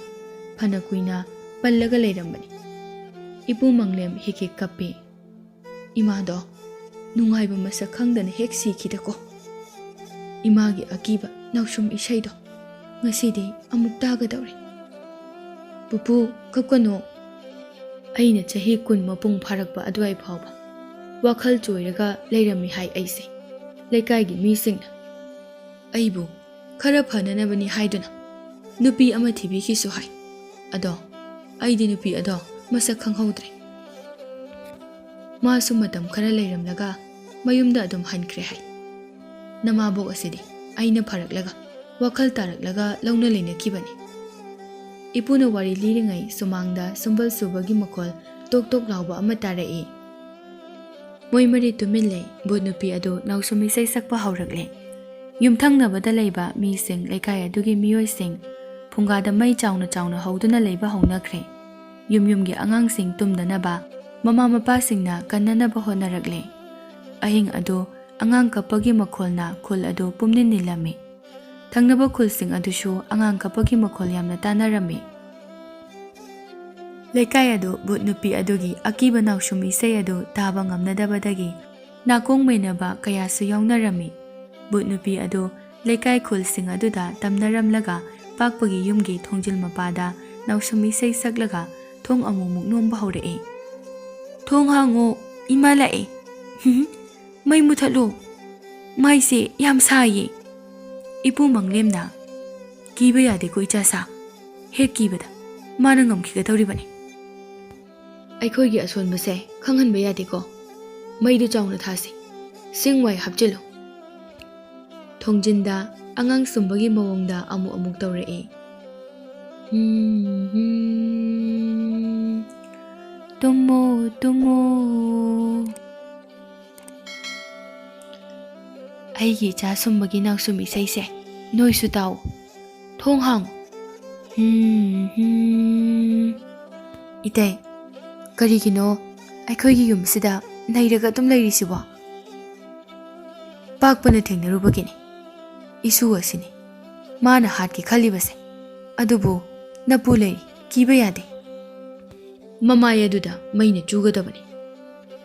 ꯐꯅ ꯀꯨꯏꯅ ꯄꯜꯂꯒ ꯂꯩꯔꯝꯕꯅꯤ꯫ ꯏꯄꯨ ꯃꯪꯂꯦꯝ ꯍꯤꯛ ꯍꯤꯛ ꯀꯞꯄꯤ꯫ ꯏꯃꯥꯗꯣ ꯅꯨꯡꯉꯥꯏꯕ ꯃꯁꯛ ꯈꯪꯗꯅ ꯍꯦꯛ ꯁꯤꯈꯤꯗꯀꯣ꯫ ꯏꯃꯥꯒꯤ ꯑꯀꯤꯕ ꯅꯥꯎꯁꯨꯝ ꯏꯁꯩꯗꯣ ꯉꯁꯤꯗꯤ ꯑꯃꯨꯛ ꯇꯥꯒꯗꯧꯔꯦ꯫ "ꯄꯨꯄꯨ, ꯀꯞꯀꯅꯨ꯫" ꯑꯩꯅ ꯆꯍꯤ ꯀꯨꯟ ꯃꯄꯨꯡ ꯐꯥꯔꯛꯄ ꯑꯗꯨꯋꯥꯏ ꯐꯥꯎꯕ ꯋꯥꯈꯜ ꯆꯣꯏꯔꯒ ꯂꯩꯔꯝꯃꯤ ꯍꯥꯏ ꯑꯩꯁꯦ꯫ ꯂꯩꯀꯥꯏꯒꯤ ꯃꯤꯁꯤꯡꯅ ꯑꯩꯕꯨ ꯈꯔ ꯐꯅꯅꯕꯅꯤ ꯍꯥꯏꯗꯨꯅ ꯅꯨꯄꯤ ꯑꯃ ꯊꯤꯕꯤꯈꯤꯁꯨ ꯍꯥꯏ꯫ ꯑꯗꯣ ꯑꯩꯗꯤ ꯅꯨꯄꯤ ꯑꯗꯣ ꯃꯁꯛ ꯈꯪꯍꯧꯗ꯭ꯔꯦ꯫ ꯃꯥꯁꯨ ꯃꯇꯝ ꯈꯔ ꯂꯩꯔꯝꯂꯒ ꯃꯌꯨꯝꯗ ꯑꯗꯨꯝ ꯍꯟꯈ꯭ꯔꯦ ꯍꯥꯏ꯫ ꯅꯃꯥꯕꯣꯛ ꯑꯁꯤꯗꯤ ꯑꯩꯅ ꯐꯔꯛꯂꯒ ꯋꯥꯈꯜ ꯇꯥꯔꯛꯂꯒ ꯂꯧꯅ ꯂꯩꯅꯈꯤꯕꯅꯤ꯫ ꯏꯄꯨꯅ ꯋꯥꯔꯤ ꯂꯤꯔꯤꯉꯩ ꯁꯨꯃꯥꯡꯗ ꯁꯨꯝꯕꯜ ꯁꯨꯕꯒꯤ ꯃꯈꯣꯜ ꯇꯣꯛ ꯇꯣꯛ ꯂꯥꯎꯕ ꯑꯃ ꯇꯥꯔꯛꯏ꯫ ꯃꯣꯏ ꯃꯔꯤ ꯇꯨꯃꯤꯟ ꯂꯩ꯫ ꯚꯨꯠ ꯅꯨꯄꯤ ꯑꯗꯨ ꯅꯥꯎꯁꯨꯝ ꯏꯁꯩ ꯁꯛꯄ ꯍꯧꯔꯛꯂꯦ꯫ ꯌꯨꯝꯊꯪꯅꯕꯗ ꯂꯩꯕ ꯃꯤꯁꯤꯡ, ꯂꯩꯀꯥꯏ ꯑꯗꯨꯒꯤ ꯃꯤꯑꯣꯏꯁꯤꯡ ꯐꯨꯡꯒꯥꯗ ꯃꯩ ꯆꯥꯎꯅ ꯆꯥꯎꯅ ꯍꯧꯗꯨꯅ ꯂꯩꯕ ꯍꯧꯅꯈ꯭ꯔꯦ꯫ ꯌꯨꯝ ꯌꯨꯝꯒꯤ ꯑꯉꯥꯡꯁꯤꯡ ꯇꯨꯝꯗꯅꯕ ꯃꯃꯥ ꯃꯄꯥꯁꯤꯡꯅ ꯀꯟꯅꯅꯕ ꯍꯣꯠꯅꯔꯛꯂꯦ꯫ ꯑꯍꯤꯡ ꯑꯗꯨ ꯑꯉꯥꯡ ꯀꯞꯄꯒꯤ ꯃꯈꯣꯜꯅ ꯈꯨꯜ ꯑꯗꯨ ꯄꯨꯝꯅꯤꯟ ꯅꯤꯜꯂꯝꯃꯤ꯫ ꯊꯪꯅꯕ ꯈꯨꯜꯁꯤꯡ ꯑꯗꯨꯁꯨ ꯑꯉꯥꯡ ꯀꯞꯄꯒꯤ ꯃꯈꯣꯜ ꯌꯥꯝꯅ ꯇꯥꯅꯔꯝꯃꯤ꯫ ꯂꯩꯀꯥꯏ ꯑꯗꯨ ꯚꯨꯠ ꯅꯨꯄꯤ ꯑꯗꯨꯒꯤ ꯑꯀꯤꯕ ꯅꯥꯎꯁꯨꯝ ꯏꯁꯩ ꯑꯗꯨ ꯇꯥꯕ ꯉꯝꯅꯗꯕꯗꯒꯤ ꯅꯥꯀꯣꯡ ꯃꯩꯅꯕ ꯀꯌꯥꯁꯨ ꯌꯥꯎꯅꯔꯝꯃꯤ꯫ ꯚꯨꯠ ꯅꯨꯄꯤ ꯑꯗꯨ ꯂꯩꯀꯥꯏ ꯈꯨꯜꯁꯤꯡ ꯑꯗꯨꯗ ꯇꯝꯅꯔꯝꯂꯒ ꯄꯥꯛꯄꯒꯤ ꯌꯨꯝꯒꯤ ꯊꯣꯡꯖꯤꯜ ꯃꯄꯥꯗ ꯅꯥꯎꯁꯨꯝ ꯏꯁꯩ ꯁꯛꯂꯒ ꯊꯣꯡ ꯑꯃꯨꯛꯃꯨꯛ ꯅꯣꯝꯕ ꯍꯧꯔꯛꯏ꯫ "ꯊꯣꯡ ꯍꯥꯡꯉꯣ, ꯏꯃꯥ ꯂꯥꯛꯑꯦ꯫ ꯃꯩ ꯃꯨꯊꯠꯂꯣ꯫ ꯃꯩꯁꯦ ꯌꯥꯝ ꯁꯥꯏꯌꯦ꯫" ꯏꯄꯨ ꯃꯪꯂꯦꯝꯅ, "ꯀꯤꯕ ꯌꯥꯗꯦꯀꯣ ꯏꯆꯥ ꯁꯥ꯫ ꯍꯦꯛ ꯀꯤꯕꯗ ꯃꯥꯅ ꯉꯝꯈꯤꯒꯗꯧꯔꯤꯕꯅꯤ꯫ ꯑꯩꯈꯣꯏꯒꯤ ꯑꯁꯣꯟꯕꯁꯦ ꯈꯪꯍꯟꯕ ꯌꯥꯗꯦꯀꯣ꯫ ꯃꯩꯗꯨ ꯆꯥꯎꯅ ꯊꯥꯁꯤ꯫ ꯁꯤꯡ ꯋꯥꯏ ꯍꯥꯞꯆꯤꯜꯂꯨ꯫" ꯊꯣꯡꯖꯤꯟꯗ ꯑꯉꯥꯡ ꯁꯨꯝꯕꯒꯤ ꯃꯑꯣꯡꯗ ꯑꯃꯨꯛ ꯑꯃꯨꯛ ꯇꯧꯔꯛꯏ꯫ "ꯍꯝ, ꯍꯝ, ꯇꯨꯝꯃꯣ, ꯇꯨꯝꯃꯣ꯫ ꯑꯩꯒꯤ ꯏꯆꯥ ꯁꯨꯝꯕꯒꯤ ꯅꯥꯎꯁꯨꯝ ꯏꯁꯩꯁꯦ ꯅꯣꯏꯁꯨ ꯇꯥꯎ꯫ ꯊꯣꯡ ꯍꯥꯡꯉꯨ꯫ ꯍꯝ, ꯍꯝ꯫ ꯏꯇꯩ, ꯀꯔꯤꯒꯤꯅꯣ ꯑꯩꯈꯣꯏꯒꯤ ꯌꯨꯝꯁꯤꯗ ꯅꯩꯔꯒ ꯑꯗꯨꯝ ꯂꯩꯔꯤꯁꯤꯕꯣ?" "ꯄꯥꯛꯄꯅ ꯊꯦꯡꯅꯔꯨꯕꯒꯤꯅꯤ ꯏꯁꯨ ꯑꯁꯤꯅꯤ ꯃꯥꯅ ꯍꯥꯠꯀꯦ ꯈꯜꯂꯤꯕꯁꯦ꯫ ꯑꯗꯨꯕꯨ ꯅꯄꯨ ꯂꯩꯔꯤ, ꯀꯤꯕ ꯌꯥꯗꯦ꯫ ꯃꯃꯥꯏ ꯑꯗꯨꯗ ꯃꯩꯅ ꯆꯨꯒꯗꯕꯅꯤ꯫"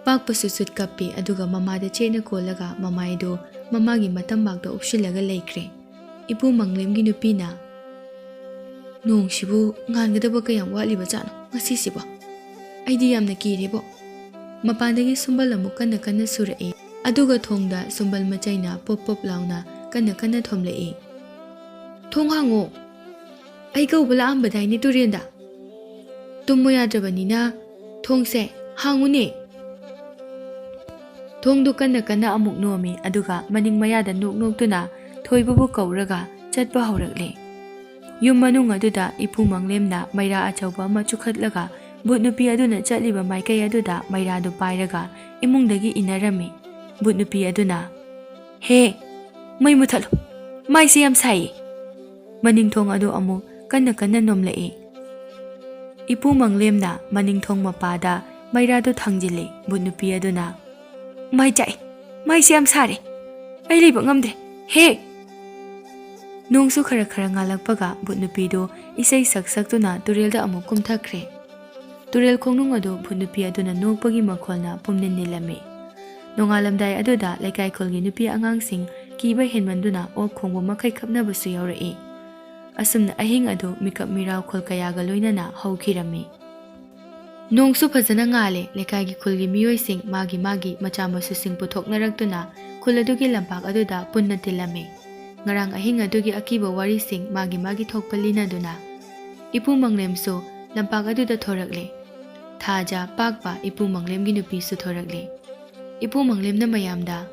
ꯄꯥꯛꯄꯁꯨ ꯁꯨꯠ ꯀꯞꯄꯤ, ꯑꯗꯨꯒ ꯃꯃꯥꯗ ꯆꯦꯠꯅ ꯀꯣꯜꯂꯒ ꯃꯃꯥꯏꯗꯨ ꯃꯃꯥꯒꯤ ꯃꯇꯝꯕꯥꯛꯇ ꯎꯞꯁꯤꯜꯂꯒ ꯂꯩꯈ꯭ꯔꯦ꯫ ꯏꯄꯨ ꯃꯪꯂꯦꯝꯒꯤ ꯅꯨꯄꯤꯅ, "ꯅꯣꯡꯁꯤꯕꯨ ꯉꯥꯟꯒꯗꯕ ꯀꯌꯥꯝ ꯋꯥꯠꯂꯤꯕꯖꯥꯠꯅꯣ ꯉꯁꯤꯁꯤꯕꯣ? ꯑꯩꯗꯤ ꯌꯥꯝꯅ ꯀꯤꯔꯦꯕꯣ꯫" ꯃꯄꯥꯟꯗꯒꯤ ꯁꯨꯝꯕꯜ ꯑꯃꯨꯛ ꯀꯟꯅ ꯀꯟꯅ ꯁꯨꯔꯛꯏ, ꯑꯗꯨꯒ ꯊꯣꯡꯗ ꯁꯨꯝꯕꯜ ꯃꯆꯩꯅ ꯄꯣꯞ ꯄꯣꯞ ꯂꯥꯎꯅ ꯀꯟꯅ ꯀꯟꯅ ꯊꯣꯝꯂꯛꯏ꯫ "ꯊꯣꯡ ꯍꯥꯡꯉꯣ꯫ ꯑꯩ ꯀꯧꯕ ꯂꯥꯛꯑꯝꯕꯗꯥꯏꯅꯦ ꯇꯨꯔꯦꯟꯗ꯫ ꯇꯨꯝꯃꯨ ꯌꯥꯗ꯭ꯔꯕꯅꯤꯅ ꯊꯣꯡꯁꯦ ꯍꯥꯡꯉꯨꯅꯦ꯫" ꯊꯣꯡꯗꯨ ꯀꯟꯅ ꯀꯟꯅ ꯑꯃꯨꯛ ꯅꯣꯝꯃꯤ, ꯑꯗꯨꯒ ꯃꯅꯤꯡ ꯃꯌꯥꯗ ꯅꯣꯛ ꯅꯣꯛꯇꯨꯅ ꯊꯣꯏꯕꯕꯨ ꯀꯧꯔꯒ ꯆꯠꯄ ꯍꯧꯔꯛꯂꯦ꯫ ꯌꯨꯝ ꯃꯅꯨꯡ ꯑꯗꯨꯗ ꯏꯄꯨ ꯃꯪꯂꯦꯝꯅ ꯃꯩꯔꯥ ꯑꯆꯧꯕ ꯑꯃ ꯆꯨꯈꯠꯂꯒ, ꯚꯨꯠ ꯅꯨꯄꯤ ꯑꯗꯨꯅ ꯆꯠꯂꯤꯕ ꯃꯥꯏꯀꯩ ꯑꯗꯨꯗ ꯃꯩꯔꯥꯗꯨ ꯄꯥꯏꯔꯒ ꯏꯃꯨꯡꯗꯒꯤ ꯏꯟꯅꯔꯝꯃꯤ꯫ ꯚꯨꯠ ꯅꯨꯄꯤ ꯑꯗꯨꯅ, "ꯍꯦ, ꯃꯩ ꯃꯨꯊꯠꯂꯨ, ꯃꯩꯁꯦ ꯌꯥꯝ ꯁꯥꯏꯌꯦ꯫" ꯃꯅꯤꯡꯊꯣꯡ ꯑꯗꯨ ꯑꯃꯨꯛ ꯀꯟꯅ ꯀꯟꯅ ꯅꯣꯝꯂꯛꯏ꯫ ꯏꯄꯨ ꯃꯪꯂꯦꯝꯅ ꯃꯅꯤꯡꯊꯣꯡ ꯃꯄꯥꯗ ꯃꯩꯔꯥꯗꯨ ꯊꯥꯡꯖꯤꯜꯂꯤ꯫ ꯚꯨꯠ ꯅꯨꯄꯤ ꯑꯗꯨꯅ, "ꯃꯩ ꯆꯥꯛꯏ, ꯃꯩꯁꯦ ꯌꯥꯝ ꯁꯥꯔꯦ, ꯑꯩ ꯂꯩꯕ ꯉꯝꯗ꯭ꯔꯦ, ꯍꯦ!" ꯅꯣꯡꯁꯨ ꯈꯔ ꯈꯔ ꯉꯥꯜꯂꯛꯄꯒ ꯚꯨꯠ ꯅꯨꯄꯤꯗꯨ ꯏꯁꯩ ꯁꯛ ꯁꯛꯇꯨꯅ ꯇꯨꯔꯦꯜꯗ ꯑꯃꯨꯛ ꯀꯨꯝꯊꯈ꯭ꯔꯦ꯫ ꯇꯨꯔꯦꯜ ꯈꯣꯡꯅꯨꯡ ꯑꯗꯨ ꯚꯨꯠ ꯅꯨꯄꯤ ꯑꯗꯨꯅ ꯅꯣꯛꯄꯒꯤ ꯃꯈꯣꯜꯅ ꯄꯨꯝꯅꯤꯜ ꯅꯤꯜꯂꯝꯃꯤ꯫ ꯅꯣꯡꯉꯥꯜꯂꯝꯗꯥꯏ ꯑꯗꯨꯗ ꯂꯩꯀꯥꯏ ꯈꯨꯜꯒꯤ ꯅꯨꯄꯤ ꯑꯉꯥꯡꯁꯤꯡ ꯀꯤꯕ ꯍꯦꯟꯃꯟꯗꯨꯅ ꯑꯣꯛ ꯈꯣꯡꯕ ꯃꯈꯩ ꯈꯞꯅꯕꯁꯨ ꯌꯥꯎꯔꯛꯏ꯫ ꯑꯁꯨꯝꯅ ꯑꯍꯤꯡ ꯑꯗꯨ ꯃꯤꯀꯞ ꯃꯤꯔꯥꯎ ꯈꯨꯜ ꯀꯌꯥꯒ ꯂꯣꯏꯅꯅ ꯍꯧꯈꯤꯔꯝꯃꯤ꯫ ꯅꯣꯡꯁꯨ ꯐꯖꯅ ꯉꯥꯜꯂꯦ꯫ ꯂꯩꯀꯥꯏꯒꯤ ꯈꯨꯜꯒꯤ ꯃꯤꯑꯣꯏꯁꯤꯡ ꯃꯥꯒꯤ ꯃꯥꯒꯤ ꯃꯆꯥ ꯃꯁꯨꯁꯤꯡ ꯄꯨꯊꯣꯛꯅꯔꯛꯇꯨꯅ ꯈꯨꯜ ꯑꯗꯨꯒꯤ ꯂꯝꯄꯥꯛ ꯑꯗꯨꯗ ꯄꯨꯟꯅ ꯇꯤꯜꯂꯝꯃꯤ꯫ ꯉꯔꯥꯡ ꯑꯍꯤꯡ ꯑꯗꯨꯒꯤ ꯑꯀꯤꯕ ꯋꯥꯔꯤꯁꯤꯡ ꯃꯥꯒꯤ ꯃꯥꯒꯤ ꯊꯣꯛꯄ ꯂꯤꯅꯗꯨꯅ ꯏꯄꯨ ꯃꯪꯂꯦꯝꯁꯨ ꯂꯝꯄꯥꯛ ꯑꯗꯨꯗ ꯊꯣꯔꯛꯂꯦ꯫ ꯊꯥꯖ, ꯄꯥꯛꯄ, ꯏꯄꯨ ꯃꯪꯂꯦꯝꯒꯤ ꯅꯨꯄꯤꯁꯨ ꯊꯣꯔꯛꯂꯦ꯫ ꯏꯄꯨ ꯃꯪꯂꯦꯝꯅ ꯃꯌꯥꯝꯗ,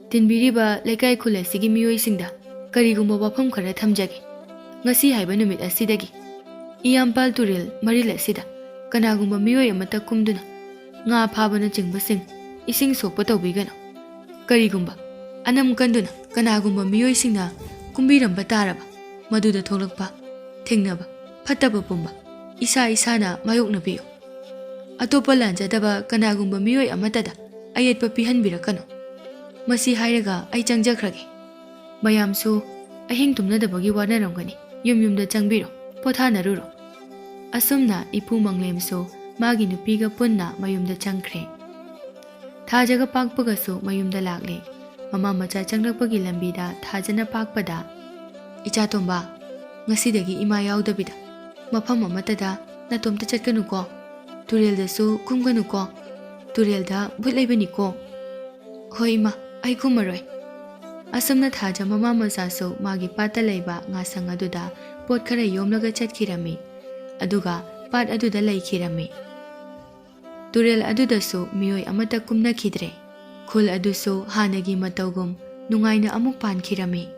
"ꯇꯤꯟꯕꯤꯔꯤꯕ ꯂꯩꯀꯥꯏ ꯈꯨꯜ ꯑꯁꯤꯒꯤ ꯃꯤꯑꯣꯏꯁꯤꯡꯗ ꯀꯔꯤꯒꯨꯝꯕ ꯋꯥꯐꯝ ꯈꯔ ꯊꯝꯖꯒꯦ꯫ ꯉꯁꯤ ꯍꯥꯏꯕ ꯅꯨꯃꯤꯠ ꯑꯁꯤꯗꯒꯤ ꯏꯌꯥꯝꯄꯥꯜ ꯇꯨꯔꯦꯜ ꯃꯔꯤꯜ ꯑꯁꯤꯗ ꯀꯅꯥꯒꯨꯝꯕ ꯃꯤꯑꯣꯏ ꯑꯃꯠꯇ ꯀꯨꯝꯗꯨꯅ ꯉꯥ ꯐꯥꯕꯅꯆꯤꯡꯕꯁꯤꯡ ꯏꯁꯤꯡ ꯁꯣꯛꯄ ꯇꯧꯕꯤꯒꯅꯨ꯫ ꯀꯔꯤꯒꯨꯝꯕ ꯑꯅꯝ ꯀꯟꯗꯨꯅ ꯀꯅꯥꯒꯨꯝꯕ ꯃꯤꯑꯣꯏꯁꯤꯡꯅ ꯀꯨꯝꯕꯤꯔꯝꯕ ꯇꯥꯔꯕ, ꯃꯗꯨꯗ ꯊꯣꯛꯂꯛꯄ ꯊꯦꯡꯅꯕ ꯐꯠꯇꯕ ꯄꯨꯝꯕ ꯏꯁꯥ ꯏꯁꯥꯅ ꯃꯥꯌꯣꯛꯅꯕꯤꯌꯨ꯫ ꯑꯇꯣꯞꯄ ꯂꯥꯟꯖꯗꯕ ꯀꯅꯥꯒꯨꯝꯕ ꯃꯤꯑꯣꯏ ꯑꯃꯠꯇꯗ ꯑꯌꯦꯠꯄ ꯄꯤꯍꯟꯕꯤꯔꯛꯀꯅꯨ꯫ ꯃꯁꯤ ꯍꯥꯏꯔꯒ ꯑꯩ ꯆꯪꯖꯈ꯭ꯔꯒꯦ꯫ ꯃꯌꯥꯝꯁꯨ ꯑꯍꯤꯡ ꯇꯨꯝꯅꯗꯕꯒꯤ ꯋꯥꯅꯔꯝꯒꯅꯤ꯫ ꯌꯨꯝ ꯌꯨꯝꯗ ꯆꯪꯕꯤꯔꯣ, ꯄꯣꯊꯥꯅꯔꯨꯔꯣ꯫ ꯑꯁꯨꯝꯅ ꯏꯄꯨ ꯃꯪꯂꯦꯝꯁꯨ ꯃꯥꯒꯤ ꯅꯨꯄꯤꯒ ꯄꯨꯟꯅ ꯃꯌꯨꯝꯗ ꯆꯪꯈ꯭ꯔꯦ꯫ ꯊꯥꯖꯒ ꯄꯥꯛꯄꯒꯁꯨ ꯃꯌꯨꯝꯗ ꯂꯥꯛꯂꯦ꯫ ꯃꯃꯥ ꯃꯆꯥ ꯆꯪꯂꯛꯄꯒꯤ ꯂꯝꯕꯤꯗ ꯊꯥꯖꯅ ꯄꯥꯛꯄꯗ, "ꯏꯆꯥ ꯇꯣꯝꯕ, ꯉꯁꯤꯗꯒꯤ ꯏꯃꯥ ꯌꯥꯎꯗꯕꯤꯗ ꯃꯐꯝ ꯑꯃꯠꯇꯗ ꯅꯇꯣꯝꯇ ꯆꯠꯀꯅꯨꯀꯣ꯫ ꯇꯨꯔꯦꯜꯗꯁꯨ ꯀꯨꯝꯒꯅꯨꯀꯣ꯫ ꯇꯨꯔꯦꯜꯗ ꯚꯨꯠ ꯂꯩꯕꯅꯤꯀꯣ꯫" "ꯍꯣꯏ ꯏꯃꯥ, ꯑꯩ ꯀꯨꯝꯃꯔꯣꯏ꯫" ꯑꯁꯨꯝꯅ ꯊꯥꯖ ꯃꯃꯥ ꯃꯆꯥꯁꯨ ꯃꯥꯒꯤ ꯄꯥꯠꯇ ꯂꯩꯕ ꯉꯥꯁꯪ ꯑꯗꯨꯗ ꯄꯣꯠ ꯈꯔ ꯌꯣꯝꯂꯒ ꯆꯠꯈꯤꯔꯝꯃꯤ꯫ ꯑꯗꯨꯒ ꯄꯥꯠ ꯑꯗꯨꯗ ꯂꯩꯈꯤꯔꯝꯃꯤ꯫ ꯇꯨꯔꯦꯜ ꯑꯗꯨꯗꯁꯨ ꯃꯤꯑꯣꯏ ꯑꯃꯠꯇ ꯀꯨꯝꯅꯈꯤꯗ꯭ꯔꯦ꯫ ꯈꯨꯜ ꯑꯗꯨꯁꯨ ꯍꯥꯟꯅꯒꯤ ꯃꯇꯧꯒꯨꯝ ꯅꯨꯡꯉꯥꯏꯅ ꯑꯃꯨꯛ ꯄꯥꯟꯈꯤꯔꯝꯃꯤ꯫